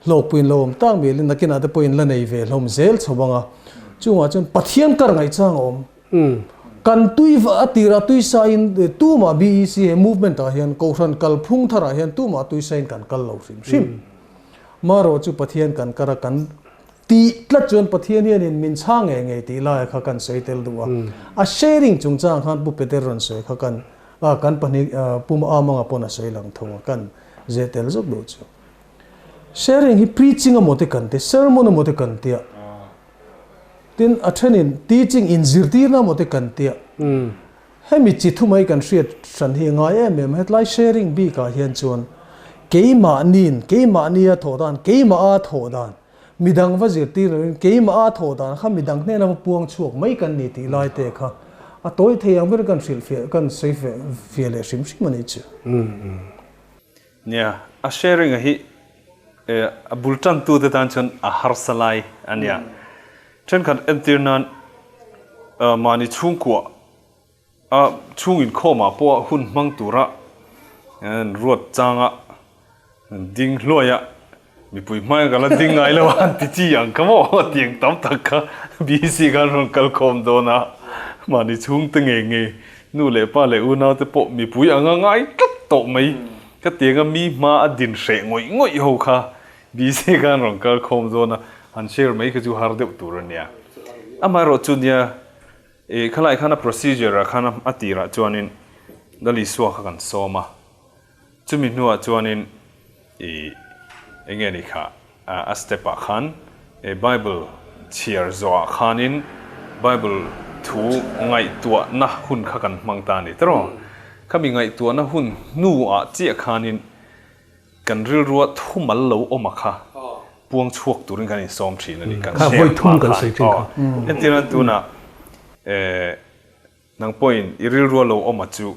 hlawkpuiin lo awm tak mialin nakinah te pawhin la nei ve hlawm zel chho ang a. Chungah chuan Pathian kar ngaihchang a awm. Kan tui a tirah tui sain tumah BEC he movement ah hian Kohhran kalphung tharah hian tumah tui sain kan kal lo hrim hrim. Marawh chu Pathian kan kar a, kan Tih tlat chuan Pathian hianin min chhang ngei ngei tih laia kha kan sawi tel duh a. A sharing chungchang khan Pu Peter rawn sawi kha kan kan pahnih Pu Maamanga pawn a sawi lang thung a, kan zeh tel zawk duh chu. Sharing hi preaching emaw te kan ti, sermon emaw te kan tia. Tin, a thenin teaching inzirtirna emaw te kan tia. Hemi chi thu mai kan hriat hran hi a ngai em em a, hetlai sharing bikah hian chuan keimahniin, keimahnia thawh dan, keimah a thawh dan, midang va zirtir loin keimah a thawh dan kha midang hnena va puang chhuak mai kan ni tih lai te kha a tawi thei ang ber kan hrilhfiah, kan sawi fiah leh hrim hrim a nih chu. Nia, a sharing a hi a bul tantute tan chuan a harsa lai a nia. Thenkhat entir nan mahni chhungkua a chhung inkhawmah pawh hun hmang tura ruat changa ding hluaia mipui hmaia ka la ding ngai lo a an ti chi ang kha maw tiang tam tak kha BC khan rawn kal khawm dawn a mahni chhungte ngei ngei. Nu leh pa leh unau te pawh mipui anga ngai tlat tawh mai. Ka tianga mi hma a din hreh ngawih ngawih ho kha BC khan rawn kal khawm zawn a, han share mai kha chu har deuh tur a nia. Amaherawh chu nia, e khalai khan a procedure ah khan a tirah chuanin Lal Isua kha kan sawm a, chumi hnuah chuanin i enge ni kha a step ah khan e Bible chhiar zawhah khanin Bible thu ngaihtuahna hun kha kan hmang ta a ni tiraw? Khami ngaihtuahna hun hnuah chiah khanin Kan rilrua thumal lo awm a kha puang chhuak turin kan insawm thin a ni, kan share hma khan. Aw, entirna tunah nang pawhin i rilrua lo awm a chu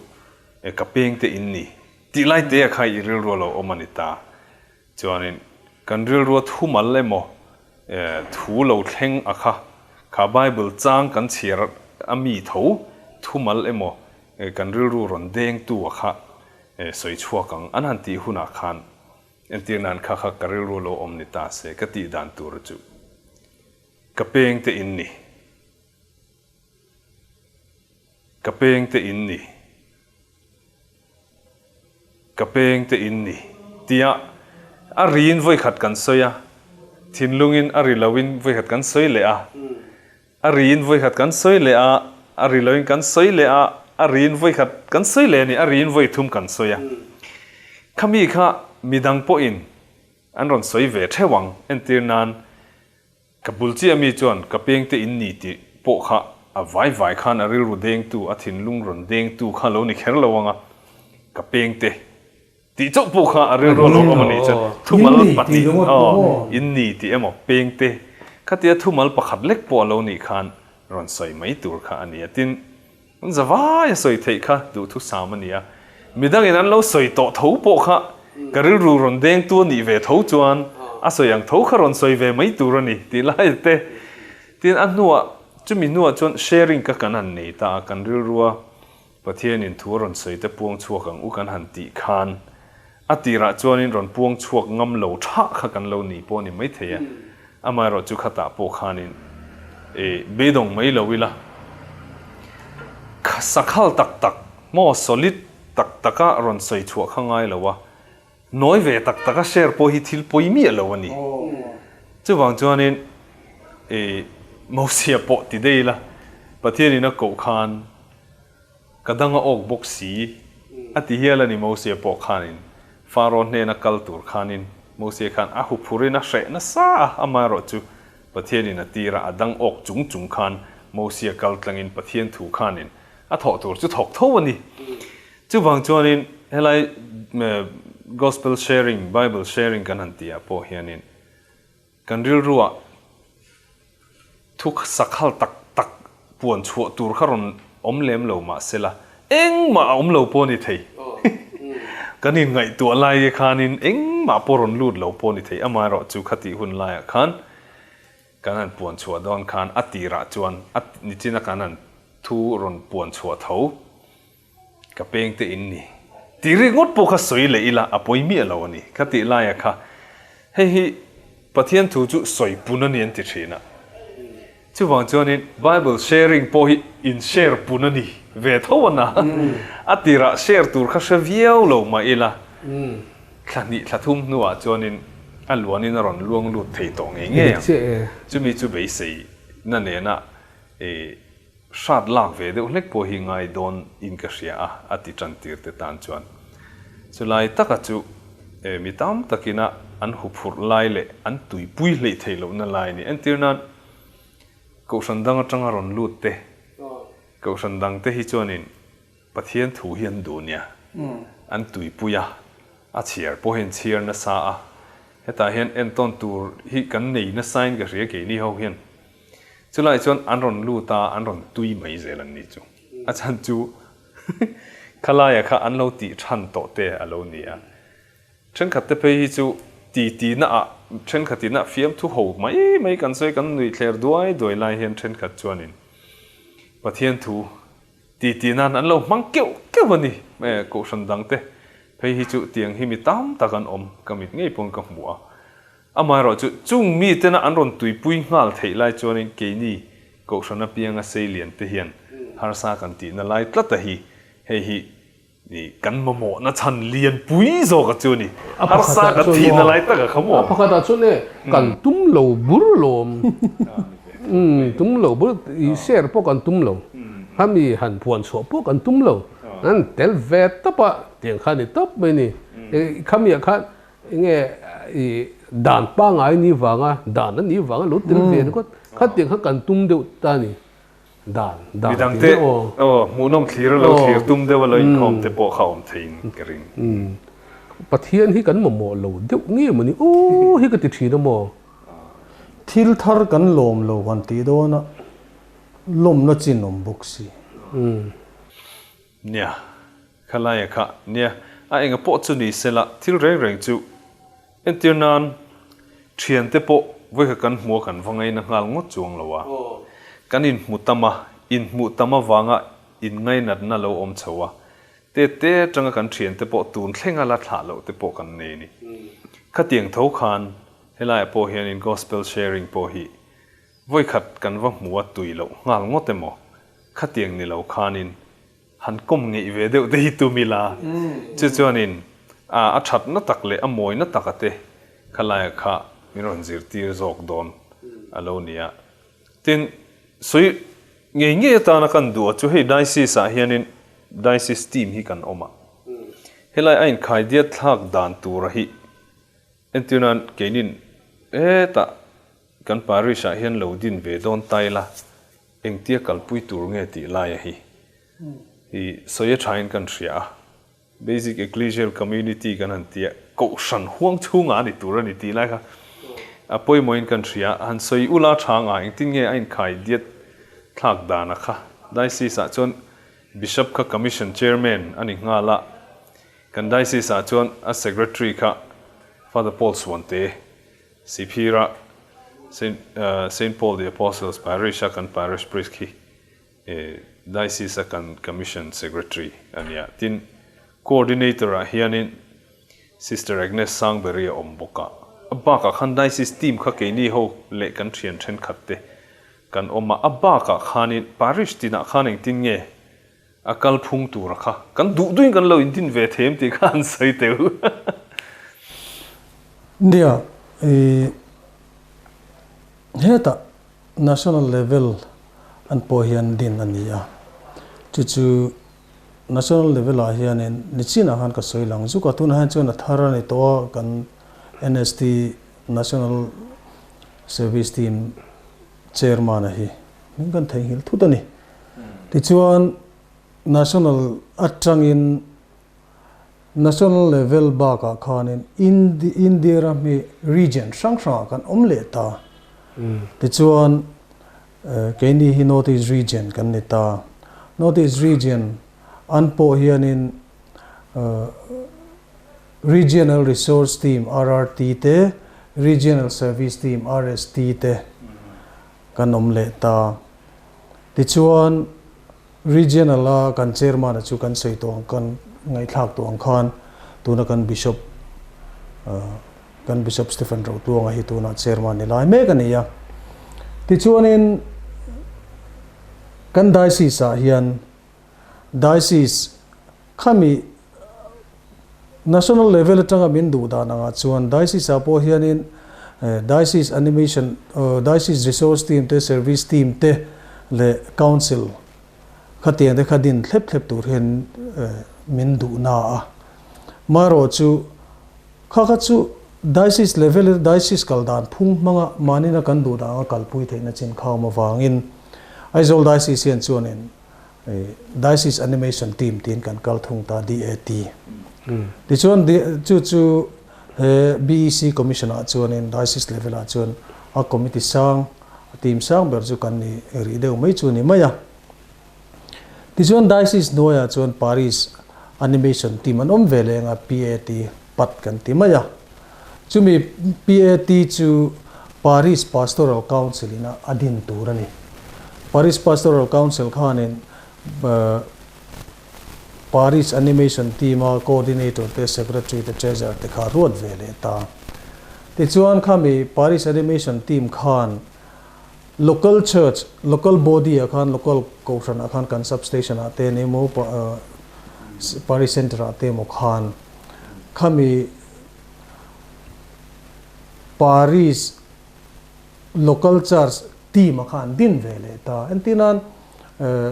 ka peng te in ni tih lai te a kha i rilrua lo awm a ni ta. Chuanin kan rilrua thumal emaw thu lo thleng a kha, kha Bible chang kan chhiar a mi tho thumal emaw kan rilru rawn dengtu a kha sawi chhuak ang an han tih hunah khan entir nan kha kha ka rilru lo awm ni ta se ka tih dan tur chu ka peng te in ni ka peng te in ni ka peng te in ni tia a rin vawikhat kan sawi a thinlungin a ri loin vawikhat kan sawi leh a. A riin vawikhat kan sawi leh a, a ri loin kan sawi leh a, a riin vawikhat kan sawi leh a ni, a riin vawi thum kan sawi a. Khami kha midang pawhin an rawn sawi ve theuh ang, entir nan ka bul chiah mi chuan ka pengte in ni tih pawh kha a vai vai khan a rilru dengtu, a thinlung rawn dengtu kha lo ni kher lo ang a, ka pengte Tih chauh pawh kha a rilru a lo awm a nih chuan thumal pahnih aw in ni tih emaw pengte khatia thumal pakhat lek pawh a lo nih khan rawn sawi mai tur kha a ni a. Tin, an zavai a sawi theih kha duhthusam a ni a, midangin an lo sawi tawh tho pawh kha ka rilru rawn dengtu a nih ve tho chuan a sawi ang tho kha rawn sawi ve mai tur a ni tih lai te. Tin, a hnuah chumi hnuah chuan sharing ka kan han nei ta a, kan rilrua Pathianin thu a rawn sawi te puang chhuak ang u kan han tih khan a tirah chuanin rawn puang chhuak ngam lo tha kha kan lo ni pawh a ni maithei a, amaherawh chu khatah pawh khanin e beidawng mai lo ila sakhal tak tak maw solid tak taka rawn sawi chhuah kha ngai lo a, nawi ve tak taka share pawh hi thil pawi miah lo a ni. Chuvang chuanin e Mosia pawh ti daih ila Pathianin a koh khan Ka dang a awk bawk si, a ti hial a ni Mosia pawh khanin Faro hnena kal tur khanin Mosia khan a huphurin a hreh nasa a, amaherawh chu Pathianin a tir a, a dang awk chung chung khan Mosia kal tlangin Pathian thu khanin a thawh tur chu thawk tho a ni. Chuvang chuanin helai Gospel sharing, Bible sharing kan han tihah pawh hianin Kan rilruah thu sakhal tak tak puan chhuah tur kha rawn awm lem lo mah sela, engmah a awm lo pawh a ni thei. Kan inngaihtuah lai khanin engmah pawh rawn lut lo pawh a ni thei. Amaherawh chu khatih hun laiah khan kan han puan chhuah dawn khan a tirah chuan a nichina kan han thu rawn puan chhuah tho Ka peng te in ni. Tih ringawt pawh kha sawi leh ila a pawi miah lo a ni. Ka tih laia kha hei hi Pathian thu chu sawi pun a ni an ti thin a. Chuvang chuanin Bible sharing pawh hi in share pun a ni ve tho a na. A tirah share tur kha hre viau lo mah ila thla hnih thla thum hnuah chuanin a luanin a rawn luang lut thei tawh ngei ngei ang. Chumi chu beisei na nena i Hrat lak ve deuh hlek pawh hi ngai dawn in ka hria a, a ti tan tir te tan chuan. Chulai taka chu mi tam takina an huphurh lai leh an tuipui hleih theih lohna lai a ni. Entir nan, Kohhran dang atanga rawn lut te, Kohhran dang te hi chuanin Pathian thu hi an duh nia, an tuipui a, a chhiar pawh hi an chhiar nasa a, hetah hian entawn tur hi kan nei nasain ka hria keini ho hian. Chulai chuan an rawn lut a, an rawn tui mai zel an ni chu. A chhan chu khalaia kha an lo tih than tawh te a lo ni a. Thenkhat te phei hi chu ti ti na ah thenkhat in a fiamthu ho mai mai kan sawi kan nuih thler duai duai lai hian thenkhat chuanin Pathian thu ti ti nan an lo hmang keuh keuh a ni. Kohhran dang te phei hi chu tiang hi mi tam tak an awm ka mit ngei pawn ka hmu a. Amaherawh chu, chung mitena an rawn tuipui nghal theih lai chuanin keini Kohhran apianga seilian te hian Harsa kan tihna lai tlat a hi, hei hi kan mamawhna chhan lian pui zawk a chu a ni. Harsa kan tihna lai tak a kha maw? A pakhatah chuan e, kan tum lo bur lawm. Umm, tum lo bur, i share pawh kan tum lo. Khami han puan chhuah pawh kan tum lo. An tel ve tawp a, tiang kha a ni tawp mai a ni. Khamiah khan Enge i dan pangai ni vanga dan a nih vanga lo tel ve ringawt khatiang kha kan tum deuh ta a ni. Dan dan Midang tih te deuh aw. aw hmuhnawm thlir a lo thlir tum deuh a lo inkhawm te pawh kha awm theiin ka ring. Pathian hi kan mamawh lo deuh nge mawni aw hi ka ti thin a maw. Thil thar kan lawm lo han tih dawn a lawmna chin awm bawk si. Nia, khalai a kha nia, a enga pawh chu ni sela thil reng reng chu entir nan thiante pawh vawikha kan hmu a kan va ngaina nghal ngawt chuang lo a, kan inhmu tam a, inhmuh tam avanga inngainatna lo awm chho a, te te atanga kan thiante pawh tun thlenga la thlah loh te pawh kan nei a ni. Khatiang tho khan helaiah pawh hianin Gospel sharing pawh hi Vawikhat kan va hmu a tui loh nghal ngawt emaw? Khatiang ni lo khanin han kawm ngeih ve deuh te hi tum ila, chu chuanin a a thatna tak leh a mawina taka te khalaiah kha min rawn zirtir zawk dawn a lo ni a. Tin, sawi ngei ngei atana kan duh a chu hei diocese ah hianin diocese team hi kan awm a, helai a inkhaidiat thlak dan tura hi entirnan keinin hetah Kan parish ah hian lo din ve dawn ta ila, engtia kalpui tur nge tih laia hi hi sawi a thain kan hria a. Basic Ecclesial Community kan han tia, Kohhran huang chhungah a ni tur a ni tih lai kha a pawimawhin kan hria a. Han sawi ula tha anga engtin nge a inkhai diat thlak dan a kha. Diocese ah chuan Bishop kha Commission Chairman a ni nghal a, kan Diocese ah chuan a Secretary kha Father Paul Suante Siphira Saint Saint Paul the Apostles Parish a kan Parish Priest khi Diocese a kan Commission Secretary a nia. Tin, Coordinator ah hianin Sister Agnes Sangberry a awm bawk a. A bakah khan Diocese team kha keini ho leh kan thian thenkhat te kan awm a. A bakah khanin Parish tinah khan engtin nge a kal phung tura kha kan duh duhin kan lo indin ve them tih kha an sawi teu. Nia, i hetah national level an pawh hian din a ni a, chu chu national level ah hianin nichinah khan ka sawi lang zuk a, tunah hian chuan a thar a ni tawh a, kan NST National Service Team Chairman a hi min kan theihnghilh thut a ni. Tichuan, national atangin national level bakah khanin India ram hi region hrang hrangah kan awm leh ta. Tichuan, keini hi North East region kan ni ta. North East region an pawh hianin Regional Resource Team, RRT, te, Regional Service Team, RST, te kan awm leh ta. Tichuan, Regional a kan Chairman a chu kan sawi tawh ang, kan ngaihthlak tawh ang khan tuna kan Bishop, kan Bishop Stephen Rotuanga hi tunah Chairman ni lai mek a ni a. Tichuanin, kan Diocese ah hian Diocese khami National level atanga min duh dan angah chuan Diocese ah pawh hianin Diocese Animation, Diocese Resource Team te, Service Team te leh Council khatiang te kha din thlep thlep tur hian min duh na a. Marawh chu kha kha chu Diocese level Diocese kal dan phung hmanga mahnina kan duh dan anga kalpui theihna chin kha awm avangin Aizawl Diocese hian chuanin Diocese Animation Team tiin kan kal thung ta, DAT. Tichuan chu chu he BEC Commission ah chuanin Diocese level ah chuan a committee sang, a team sang ber chu kan ni rih deuh mai chu a ni mai a. Tichuan Diocese hnuaiah chuan Parish Animation Team an awm ve leh anga PAT, pat kan ti mai a. Chumi PAT chu Parish Pastoral Council in a din tur a ni. Parish Pastoral Council khanin Parish Animation Team a Coordinator te, Secretary te, Treasurer te kha ruat ve leh ta. Tichuan khami Parish Animation Team khan. Local church, local body ah khan local kohhran ah khan kan substation ah te ni emaw parish centre ah te emaw khan khami parish local church team ah khan an din ve leh ta. Entirnan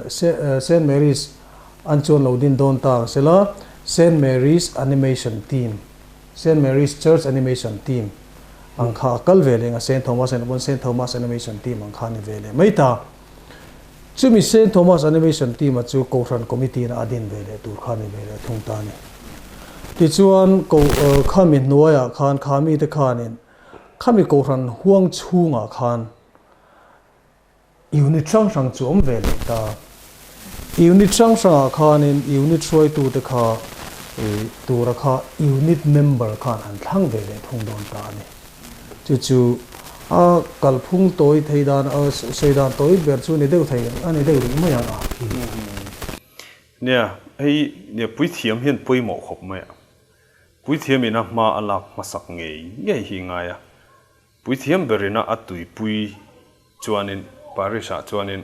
Saint Mary's an chuan lo din dawn ta ang sela Saint Mary's animation team Saint Mary's Church Animation Team ang kha a kal ve leh eng a, Saint Thomas en pawn Saint Thomas Animation Team ang kha a ni ve leh mai ta. Chumi Saint Thomas Animation Team a chu Kohhran Committee in a din ve leh tur kha a ni ve leh thung ta a ni. Tichuan ko khami hnuaiah khan khami te khanin khami Kohhran huang chhungah khan Unit hrang hrang chu awm ve leh ta. Unit hrang hrangah khanin unit hruaitute kha tura kha unit member khan an thlang ve leh thung dawn ta a ni. Chu chu a kalphung tawi thei dan, sawi dan tawi ber chu ni deuh thei a ni deuh rih mai ang a. Nia, hei nia puithiam hian pawimawh khawp mai a. Puithiam ina hma a lak hmasak ngei ngei hi ngai a. Puithiam berina a tuipui chuanin Paris-ah chuanin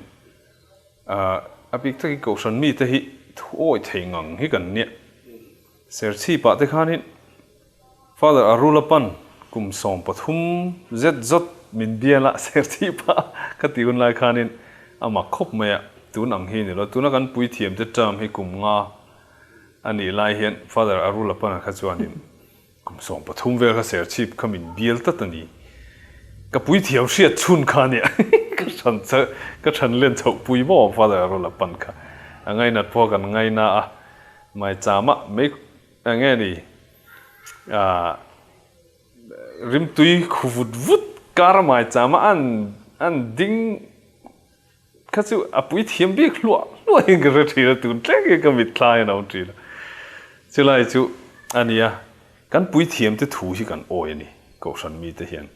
a bik takin Kohhran mite hi thuawi thei ngang hi kan nia. Serchhipah te khanin Father Arula pan kum 13 zet zawt min bial a, Serchhipah ka tih hun lai khanin a mak khawp mai a, tun ang hi ni lo. Tuna kan puithiamte term hi kum nga a nih lai hian Father Arula pana kha chuanin Kum 13 vel kha Serchhip kha min bial tlat a ni. Ka puithiam hriat chhun kha nia ka than ka than len chhoh pui maw Father Arul a pan kha. A ngainat pawh kan ngaina a, maichama mei eng nge ni ah rimtui khu vut vut kar maichama an an ding Kha chu a puithiam bik hluah hluah in ka hre thin a, tun thleng hi ka mitthla hian a awm thin a. Chulai chu a nia, kan puithiam te thu hi kan awi a ni, Kohhran mite hian.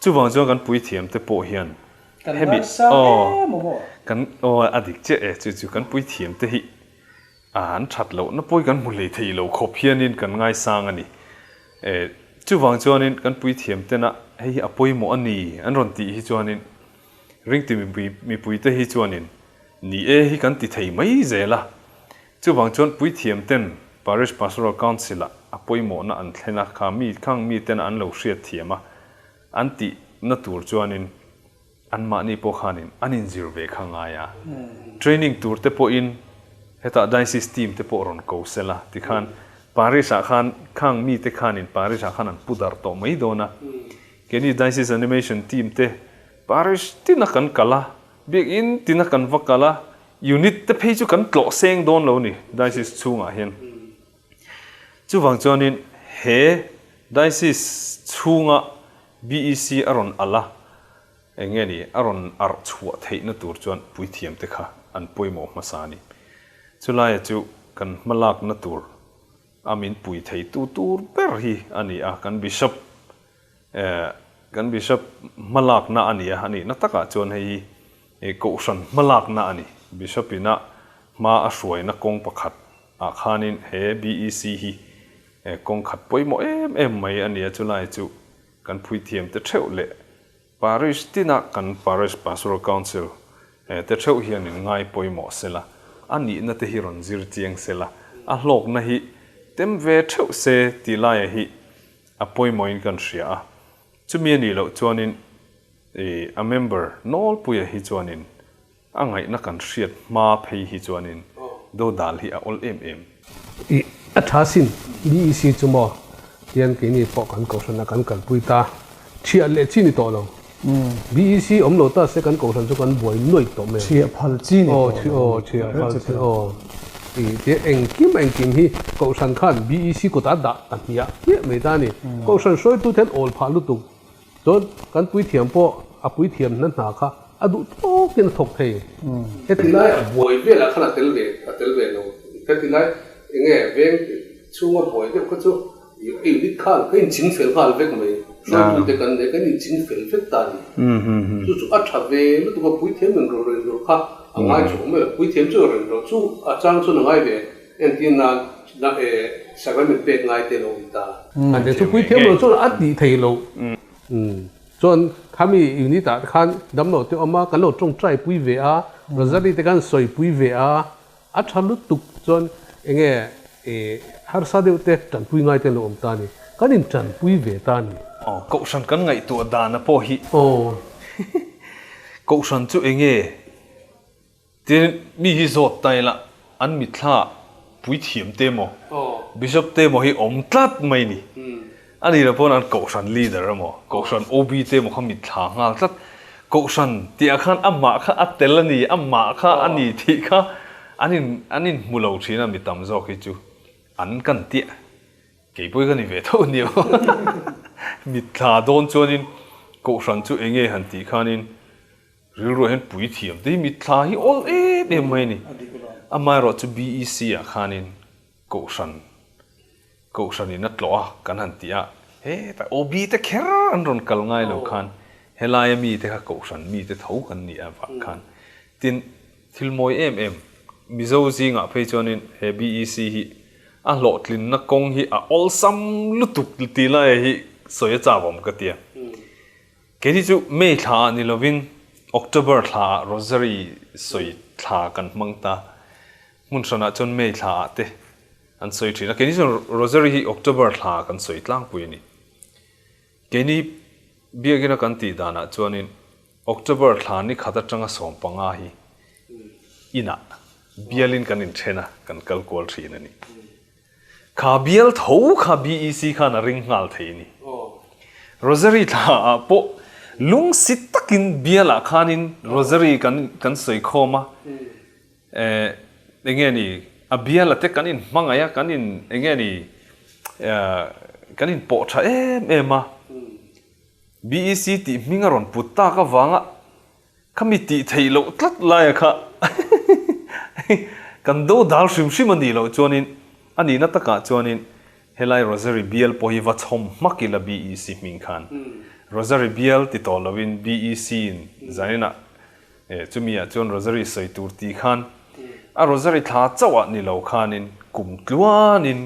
Chuvang chuan kan puithiam te pawh hian Kan ngaisang em aw maw? Kan aw a dik chiah e, chu chu kan puithiam te hi an that loh na pawhin kan hmu hlei thei lo khawp hianin kan ngaisang a ni. E, chuvang chuanin kan puithiam tena hei hi a pawimawh a ni an rawn tih hi chuanin Ringti mipuite hi chuanin ni e hi kan ti thei mai zel a. Chuvang chuan puithiam ten Parish Pastoral Council ah a pawimawhna an thlen a, kha mi khang mi ten an lo hriat thiam a, an tih na tur chuanin anmahni pawh khanin an inzir ve kha ngai a. Training tur te pawhin hetah Diocese team te pawh rawn ko sela tikhan Parish ah khan khang mi te khanin Parish ah khan an pu darh tawh mai dawn a. Keini Diocese Animation Team te Parish tina kan kal a, Biakinn tina kan va kal a, Unit te phei chu kan tlawh seng dawn lo ni Diocese chhungah hian. Chuvang chuanin he Diocese chhunga BEC a rawn alh a, eng nge ni a rawn arh chhuah theihna tur chuan puithiam te kha an pawimawh hmasa a ni. Chulaia chu kan hmalakna tur a min pui theitu tur ber hi a ni a, kan Bishop eh kan Bishop hmalakna a ni a, a nihna takah chuan hei hi Kohhran hmalakna a ni. Bishop ina hma a hruaina kawng pakhat ah khanin he BEC hi kawng khat pawimawh em em mai a ni a, chulai chu kan phuithiam te theuh leh Parish tina kan Parish Pastoral Council te theuh hian in ngai pawimawh sela, a nihna te hi rawn zir chiang sela, a hlawkna hi tem ve theuh se tih laia hi a pawimawhin kan hria a. Chumi a nih loh chuanin a member nawlpuia hi chuanin A ngaihna kan hriat hma phei hi chuanin dodal hi a awl em em. I a tha sin, BEC chu maw tian keini pawh kan kohhran a kan kalpui ta, thiah leh chi ni tawh lo. BEC awm lo ta se kan kohhran chu kan buai nuaih tawh mai ang. Thiah phal chi ni tawh lo. Aw thiah phal chi aw. I tia engkim engkim hi kohhran khan BEC kutah dah ta hmiah hmiah mai ta a ni. Kohhran hruaitu te an awl phah lutuk. Chuan kan puithiam pawh a puithiam hna hna kha a duh tawkin a thawk thei. Heti lai a buai velah khan a tel ve a tel ve lo. Heti lai eng nge veng chhunga buai deuh kha chu i unit khan ka inching fel nghal vek mai. Hruaitute kan nei kan inching fel vek ta a ni. Chu chu a tha ve lutuk a puithiam in rawh reng rawh kha a ngai chhuak mai lo. Puithiam chu reng rawh chu a chang chuan a ngai ve. Entir nan na e sacrament pek ngai te lo awm ta. An te chu puithiam lo chuan a tih thei lo. Chuan khami unit ah khan damlo te awm a, kan lo tawngtai pui ve a, Rosary te khan sawi pui ve a, a tha lutuk chuan enge i harsa deuh te tanpui ngai te an lo awm ta a ni, kan in tanpui ve ta a ni. Aw, Kohhran kan ngaihtuah dana pawh hi. Aw, Kohhran chu enge Tin, mi hi zawt ta ila, an mitthla puithiam te emaw, Bishop te emaw hi awm tlat mai ni. A ni lo pawn an Kohhran leader emaw, Kohhran OB te emaw kha mitthla nghal tlat. Kohhran tih ah khan amah kha a tel a ni, amah kha a ni tih kha an in an inhmu lo thin a, mi tam zawk hi chu an kan tiah. Kei pawh hi ka ni ve tho nia. Mitthla dawn chuanin Kohhran chu enge han tih khanin Rilruah hian puithiam te hi mitthla hi awl em em mai a ni. Amaherawh chu BEC ah khanin Kohhran, Kohhranin a tlawh a kan han ti a, hetah OB te kher an rawn kal ngai lo khan helaia mite kha Kohhran mite tho kan ni a vah khan. Tin, thil mawi em em Mizo zingah phei chuanin he BEC hi a hlawhtlinna kawng hi a awlsam lutuk tih laia hi sawi a chak awm ka ti a. Keini chu May thla ah ni lovin October thla ah Rosary sawi thla kan hmang ta. Hmun hranah chuan May thla ah te an sawi thin a. Keini chuan Rosary hi October thla ah kan sawi tlangpui a ni. Keini biakina kan tih danah chuanin October thla ni khat atanga 15 hi inah bialin kan inthen a, kan kal kual thin a ni. Kha bial tho kha BEC khan a ring nghal thei a ni. Rosary thla ah pawh lungsi takin bial ah khanin Rosary kan kan sawi khawm a, eh enge ni a bial a te kan in hmangaih a, kan in enge ni eh kan in pawh tha em em a. BEC tih hming a rawn put tak avanga Khami tih theih loh tlat laia kha kan do dal hrim hrim a nih loh chuanin a nihna takah chuanin helai Rosary bial pawh hi va chhawm hmak ila BEC hming khan Rosary bial ti tawh loin BEC in zaninah chumi ah chuan Rosary sawi tur tih khan A Rosary thla chauh ah ni lo khanin kum tluanin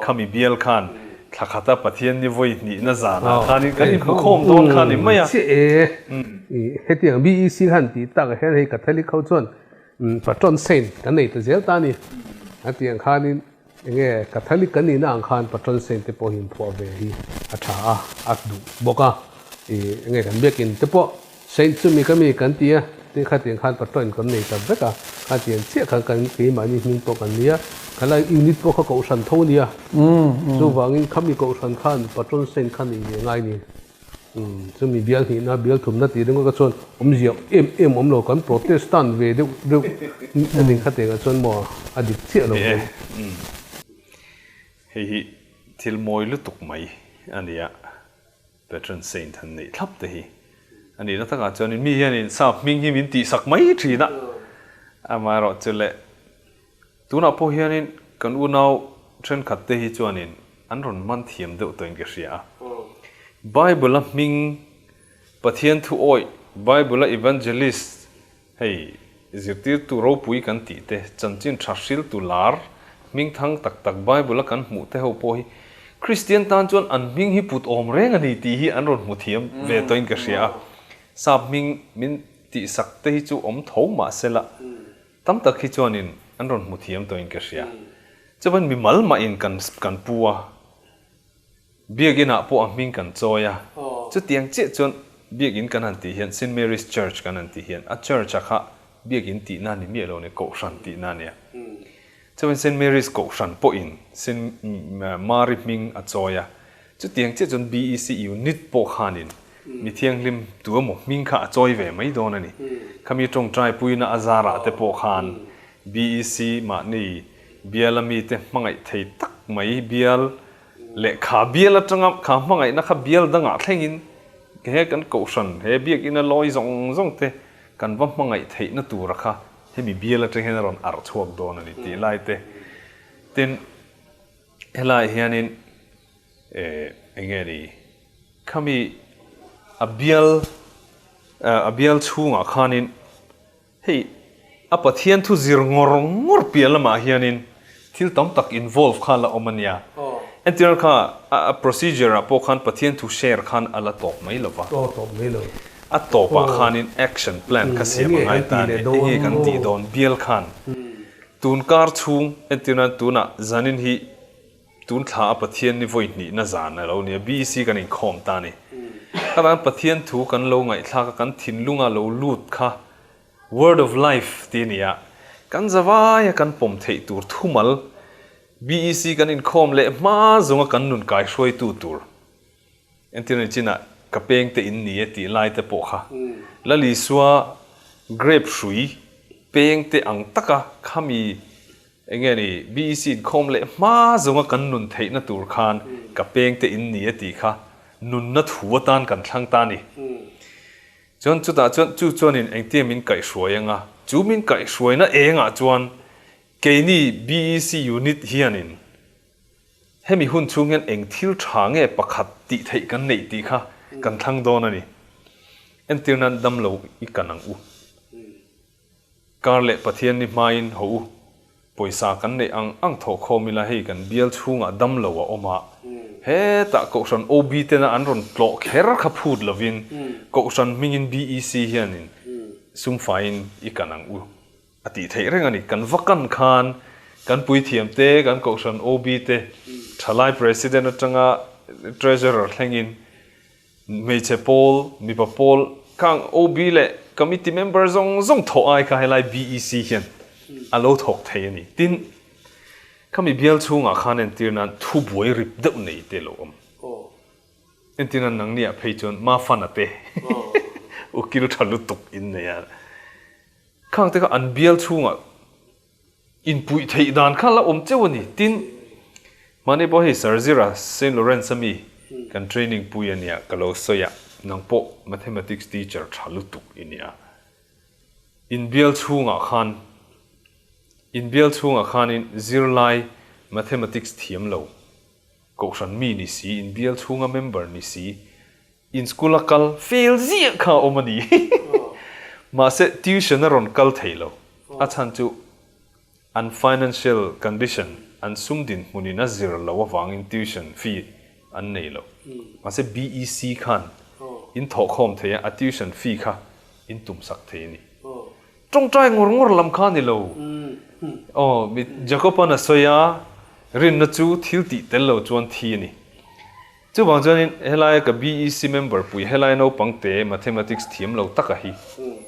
khami bial khan thla khata Pathian ni vawi hnihna zanah khanin kan inhmu khawm dawn kha ni mai a. Chiah e, hetiang BEC khan tih takah hian hei Catholic ho chuan Patron Saint kan nei ta zel ta a ni. A tiang khanin enge Catholic kan nihna ang khan Patron Saint te pawh hi inphuah ve hi a tha a, a duh bawk a. Enge kan biakin te pawh Saint chumi ka mi kan ti a, tin khatiang khan patron kan nei ta vek a, khatiang chiah khan kan keimahni hming pawh kan nia, khalai unit pawh kha kohhran tho nia, chuvangin khami kohhran khan patron saint kha nei ve ngai ni, chumi bial hnihna bial thumna tih ringawt kha chuan awmzia em em awm lo, kan protestant ve deuh deuh a ni khatiang ah chuan maw a dik chiah lo deuh. Hei hi thil mawi lutuk mai a nia. Patron Saint han neih thlap te hi a nihna takah chuanin mi hianin sap hming hi min tihsak mai thin a, amaherawhchu leh tunah pawh hianin kan unau thenkhat te hi chuanin an rawn man thiam deuh tawhin ka hria a. Bible-a hming Pathian thu awih, Bible-a evangelist hei zirtirtu ropui kan tih te, chanchin tha hriltu lar hming thang tak tak Bible-a kan hmuh te ho pawh hi Kristian tan chuan an hming hi put awm reng a ni tih hi an rawn hmu thiam ve tawhin ka hria a. Sap hming min tihsak te hi chu awm tho mah sela tam tak hi chuanin an rawn hmu thiam tawhin ka hria. Chuvan mimal mahin kan kan pu a. Biakinn ah pawh a hming kan chawi a, chutiang chiah chuan Biakinn kan han tih hian Saint Mary's Church kan han tih hian a church a kha Biakinn tihna ni miah lo a ni, Kohhran tihna a nia. Chuan Saint Mary's Kohhran pawhin Saint Mary hming a chawi a, chutiang chiah chuan BEC unit pawh khanin mi thianghlim tu emaw hming kha a chawi ve mai dawn a ni. Khami tawngtai puina a zarah te pawh khan BEC mahni biala mite hmangaih thei tak mai bial Leh kha bial atanga kha hmangaihna kha bial dangah thlengin he kan kohhran, he biakina lawi zawng zawng te kan va hmangaih theihna tura kha hemi bial atang hian a rawn arh chhuak dawn a ni tih lai te. Tin, helaiah hianin eh eng nge ni khami a bial a bial chhungah khanin Hei a Pathian thu zir ngawr ngawr piah lamah hianin thil tam tak involve kha la awm a nia. Entirna kha a procedure ah pawh khan Pathian thu share khan a la tawp mai lo va. Aw tawp mai lo. A tawpah khanin action plan kha siam a ngai ta a ni. Enge kan tih dawn bial khan tun kar chhung entirna tunah zanin hi tun thla a Pathian ni vawi hnihna zan a lo ni a, BEC kan inkhawm ta a ni. Khatan Pathian thu kan lo ngaihthlak a kan thinlunga lo lut kha Word of Life tih a ni a, kan zavaia kan pawm theih tur thumal BEC kan inkhawm leh hma zawnga kan nun kaihruaitu tur entir ni chinah ka peng te in ni e tih lai te pawh kha Lal Isua grape hrui peng te ang taka khami enge ni BEC inkhawm leh hma zawnga kan nun theihna tur khan ka peng te in ni e tih kha nunna thu atan kan thlang ta a ni. Chuan chutah chuan chu chuanin engtia min kaihhruai anga chu min kaihhruaina engah chuan Keini BEC unit hianin hemi hun chhung hian eng thil tha nge pakhat tih theih kan neih tih kha kan thlang dawn a ni. Entir nan dam lo i kan ang u. Kar leh Pathian ni hmain haw u. Pawisa kan neih ang ang thawh khawm ila hei kan bial chhungah dam lo a awm a. Hetah Kohhran OB tena an rawn tlawh kher kha phut lovin Kohhran hmingin BEC hianin sumfaiin i kan ang u. A tih theih reng a ni. Kan va kan khan kan puithiam te, kan kohhran OB te, thalai president atanga treasurer thlengin hmeichhe pawl, mipa pawl khang OB leh committee member zawng zawng thawh ai kha helai BEC hian a lo thawk thei a ni. Tin, khami bial chhungah khan entir nan thubuai rip deuh nei te lo awm. Entir nan nangniah phei chuan Mafana te ukil tha lutuk in nei a. Khang te kha an bial chhungah inpuih theih dan kha la awm cheu a ni. Tin, mahni pawh hei Sir Zira Saint Lawrence a mi kan training pui a nia ka lo sawi a, nang pawh Mathematics teacher tha lutuk i nia. In bial chhungah khan in bial chhungah khanin zirlai Mathematics thiam lo, kohhran mi ni si, in bial chhunga member ni si, In school a kal fail ziah kha a awm a ni. Mahse tuition a rawn kal thei lo. A chhan chu an financial condition, an sum dinhmunin a zir lo avangin tuition fee an nei lo. Mahse BEC khan in thawhkhawm thei a, a tuition fee kha in tumsak thei a ni. Tawngtai ngawr ngawr lam kha a ni lo. Aw, mi Jacob-a'n a sawi a, rinna chu thil tih tel lo chuan thi a ni. Chuvang chuanin helaia ka BEC member pui helaia naupang te Mathematics thiam lo taka hi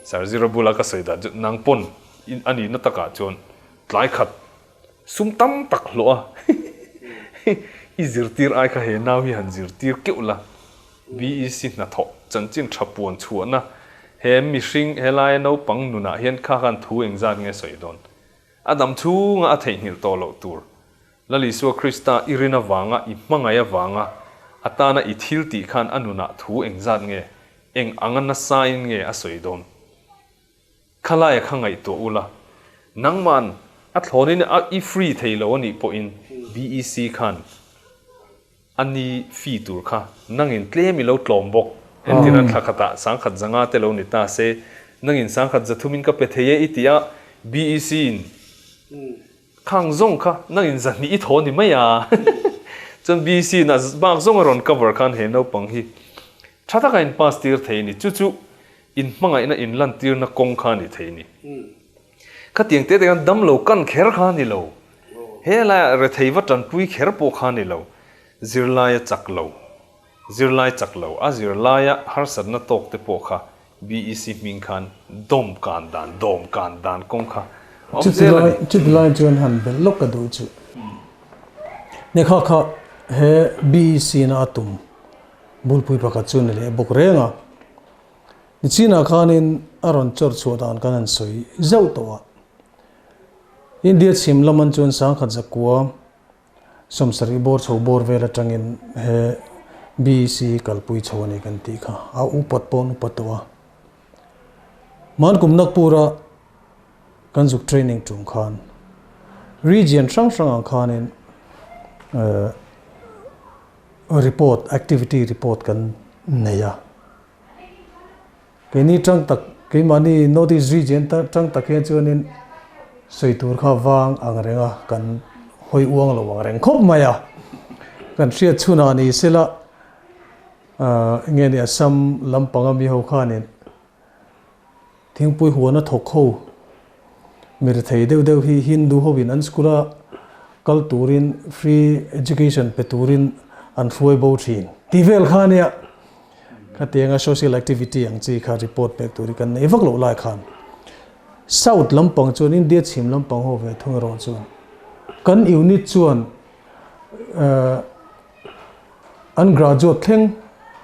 Sir Zira bula ka sawi dan chu nang pawn a nihna takah chuan tlai khat sum tam tak hlawh a i zirtir ai kha he nau hi han zirtir keuh la BEC hnathawh chanchin tha puan chhuahna he mihring helaia naupang nunah hian kha khan thu engzat nge sawi dawn a dam chhunga a theihnghilh tawh loh tur Lal Isua Krista i rin avanga i hmangaih avanga a tana i thil tih khan a nunah thu engzat nge, eng anga nasain nge a sawi dawn? Khalaia kha ngaihtuah ula, nangman a thlawnin a i free thei lo anih pawhin BEC khan a ni fee tur kha nangin tlem i lo tlawm bawk. Entirna thla khatah sangkhat zanga te lo ni ta se, nangin sangkhat zathumin ka pe thei e i ti a, BEC in Khang zawng kha nang in zahnih i thaw ni mai a. Chuan BC in a bak zawng a rawn cover khan he naupang hi tha taka in pass tir thei a ni. Chu chu in hmangaihna in lan tirna kawng kha a ni thei a ni. Khatiang te te khan damlo kan kher kha a ni lo. He laiah rethei va tanpui kher pawh kha a ni lo. Zirlai a chak lo. Zirlai chak lo. A zirlaia harsatna tawk te pawh kha BEC hming khan dawm kan dan, dawm kan dan kawng kha a awm zel a ni. Chuti lai chuan han belh lawk ka duh chu. Ni kha kha he BEC na a tum bulpui pakhat chu ni leh bawk reng a. Nichinah khanin a rawn chawr chhuah dan kan han sawi zauh tawh a. India chhim laman chuan sangkhat zakua Sawmsarih bawr chho bawr vel atangin he BEC kalpui chho a ni kan tih kha a upat pawh an upat tawh a. Hmankum Nagpur-a kan zuk training tum khan region hrang hrang ang khanin report, activity report kan nei a. Keini tang tak, keimahni North East Region tang tak hian chuanin sawi tur kha vang ang reng a, kan hawi uang lo ang reng khawp mai a. Kan hriat chhunah ni sela enge ni Assam lampanga mi ho khanin thingpui huana thawk ho mi rethei deuh deuh hi Hindu hovin an school a kal turin free education pe turin an hruai bo thin tih vel kha ania khatianga social activity ang chi kha report pek tur hi kan nei vak loh lai khan South lampang chuan India chhim lampang ho ve thung erawh chuan kan unit chuan An graduate thleng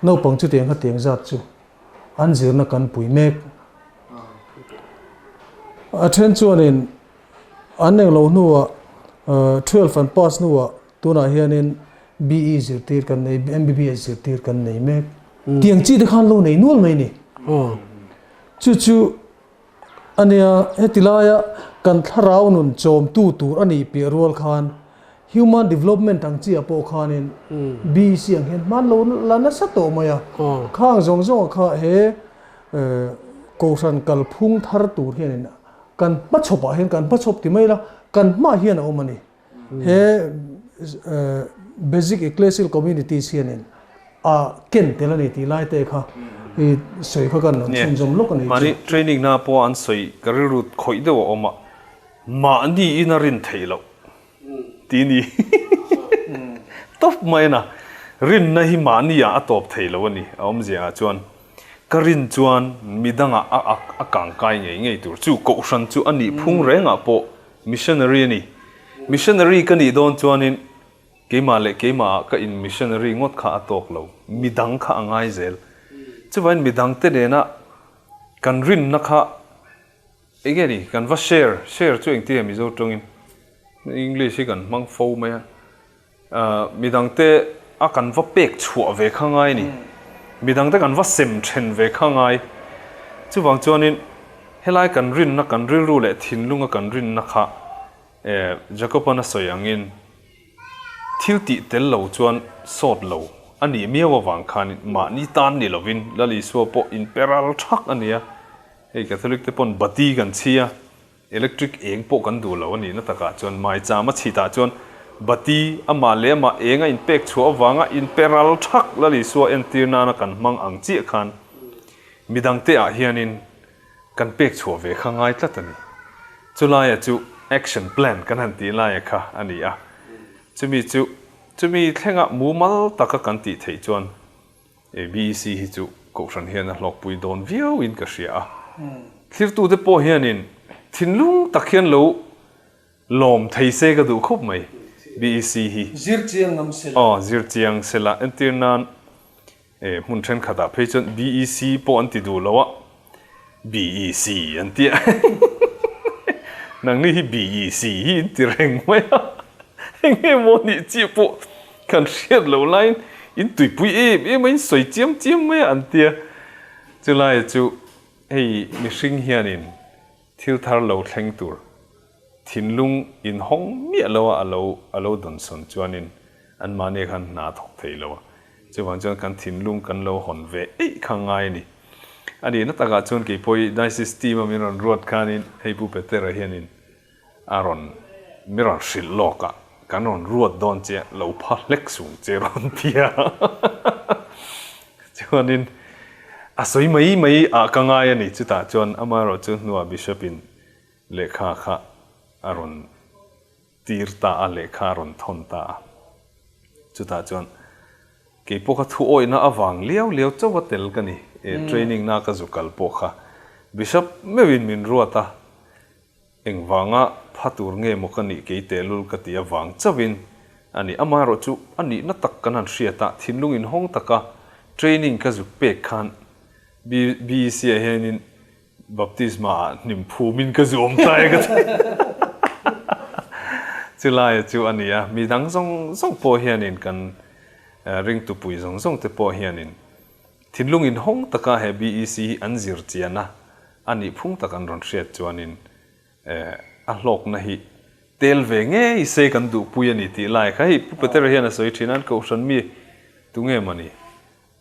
naupang chutiang hetiang zat chu an zirna kan pui mek. A then chuanin an englo hnuah 12 an pass hnuah tunah hianin BE zirtir kan nei, MBBS zirtir kan nei mek. Tiang chi te khan lo nei nual mai ni. Chu chu Ania, heti laia kan thlarau nun chawmtu tur a nih piah rual khan Human Development ang chiah pawh khanin BEC ang hian hman lo la nasa tawh mai a. Khang zawng zawng kha he Kohhran kalphung thar tur hianin kan hmachhawpah hian kan hmachhawp ti mai la, kan hmaah hian a awm a ni. He Basic Ecclesial Communities hianin a ken tel a ni tih lai te kha i sawi kha kan rawn chhunzawm lawk a ni chu. Mahni training na pawh an sawi ka rilru khawih deuh a awm a, mahni in a rin theih loh tih ni tawp mai a na, rinna hi mahni ah a tawp thei lo a ni a awmzia ah chuan ka rin chuan midangah a a kangkai ngei ngei tur chu kohhran chu a nih phung rengah pawh Missionary a ni. Missionary ka nih dawn chuanin keimah leh keimahah ka in missionary ngawt kha a tawk lo. Midang kha a ngai zel. Chuvain midang te nena kan rinna kha enge ni kan va share, share chu engtin nge Mizo tawngin English hi kan hmang fo mai a. Midang te a kan va pek chhuah ve kha ngai ni. Midang te kan va sem then ve kha ngai. Chuvang chuanin helai kan rinna, kan rilru leh thinlunga kan rinna kha Jacob-an a sawi angin thil tih tel lo chuan sawt lo a nih miau avang khanin mahni tan ni lovin Lal Isua pawh inperal thak a nia. Hei Catholic te pawn bati kan chhi a. Electric eng pawh kan duh lo a nihna takah chuan maicham a chhitah chuan bati amah leh amah eng a inpek chhuah avanga inpe ral thak Lal Isua entir nana kan hmang ang chiah khan midangte ah hianin kan pek chhuah ve kha ngai tlat a ni. Chulaia chu action plan kan han tih laia kha a ni a. Chumi chu chumi thlenga mumal taka kan tih theih chuan BEC hi chu Kohhran hian a hlawkpui dawn viau in ka hria a. Thlirtute pawh hianin thinlung tak hian lo lawm thei se ka duh khawp mai BEC hi. Zir chiang ngam sela. Aw, zir chiang sela. Entir nan hmun thenkhatah phei chuan BEC pawh an ti duh lo a, BEC an ti a. Nangni hi BEC hi in ti reng mai a. Enge maw nih chiah pawh kan hriat loh laiin in tuipui em em a, in sawi chiam chiam mai a an ti a. Chulai chu hei mihring hianin thil thar lo thleng tur thinlung inhawng miah lo a alo alo dawnsawn chuanin anmahni khan hna thawk thei lo a. Chuvang chuan kan thinlung kan lo hawn ve eih kha ngai a ni. A nihna takah chuan keipawh Diocese team a min rawn ruat khanin hei Pu Petera hianin a rawn mi rawn hrilh lawk a, kan rawn ruat dawn che lo pha hlek sung che rawn ti a. Chuanin a sawi mai mai ah ka ngai a ni. Chutah chuan amaherawhchu hnuah Bishop in lehkha kha a rawn tir ta a, lehkha a rawn thawn ta a. Chutah chuan kei pawh kha thu awihna avang liau liau chauh a tel ka ni. Training na ka zu kal pawh kha Bishop meuhin min ruat a, engvanga pha tur nge maw ka nih kei tehlul ka ti avang chauhin a ni. Amaherawhchu a nihna tak kan han hriat a, thinlung inhawng taka training ka zuk pek khan BEC ah hianin Baptisma ah hnim phumin ka zuam ta e ka ti. Chulaia chu a ni a, mi dang zawng zawng pawh hianin kan ringtupui zawng zawng te pawh hianin thinlung inhawng taka he BEC hi an zir chian a, a nih phung tak an rawn hriat chuanin a hlawkna hi tel ve ngei se kan duhpui a ni tih lai kha hei Pu Petera hian a sawi thin a, an kohhran mi tunge mawni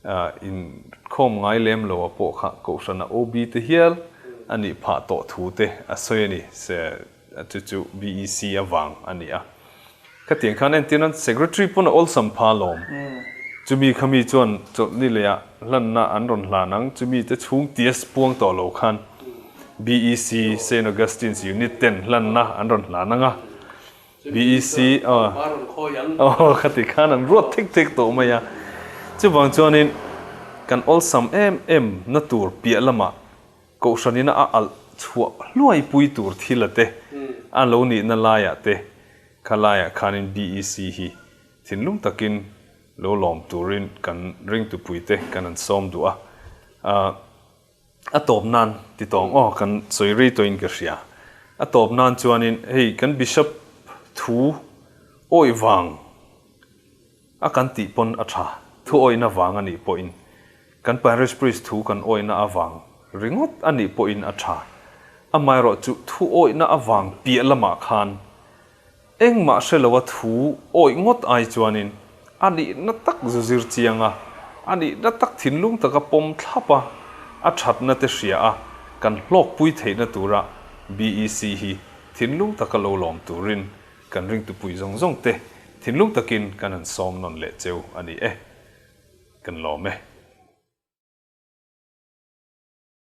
Inkhawm ngai lem lo a pawh kha Kohhrana OB te hial a nih phah tawh thu te a sawi a ni. Se chu chu BEC avang a ni a. Khatiang khan entir nan Secretary pawn a awlsam pha alawm. Chumi khami chuan chawlhni leh ah hlanna an rawn hlan ang, chumi te chhung tia puang tawh lo khan BEC Saint Augustine's Unit ten hlanna an rawn hlan ang a, BEC aw khati khan an ruat thek thek tawh mai a. Chuvang chuanin kan awlsam em em na tur piah lamah Kohhranina a alh chhuah hluai pui tur thil a te, a lo nihna laiah te, kha laiah khanin BEC hi thinlung takin lo lawm turin kan ringtupuite kan han sawm duh a. A tawp nan ti tawng aw kan sawi rei tawhin ka hria. A tawp nan chuanin hei kan Bishop thu awih vang A kan tih pawn a tha, thu awihna vang a nih pawhin, kan parish priest thu kan awihna avang ringawt a nih pawhin a tha. Amaherawh chu thu awihna avang piah lamah khan engmah hre loa thu awih ngawt ai chuanin a nihna tak zu zir chiang a, a nihna tak thinlung taka pawm thlap a, a thatna te hria a, kan hlawkpui theihna tura BEC hi thinlung taka lo lawm turin Kan ringtupui zawng zawng te thinlung takin kan han sawm nawn leh cheu a ni e. Kan lawm e.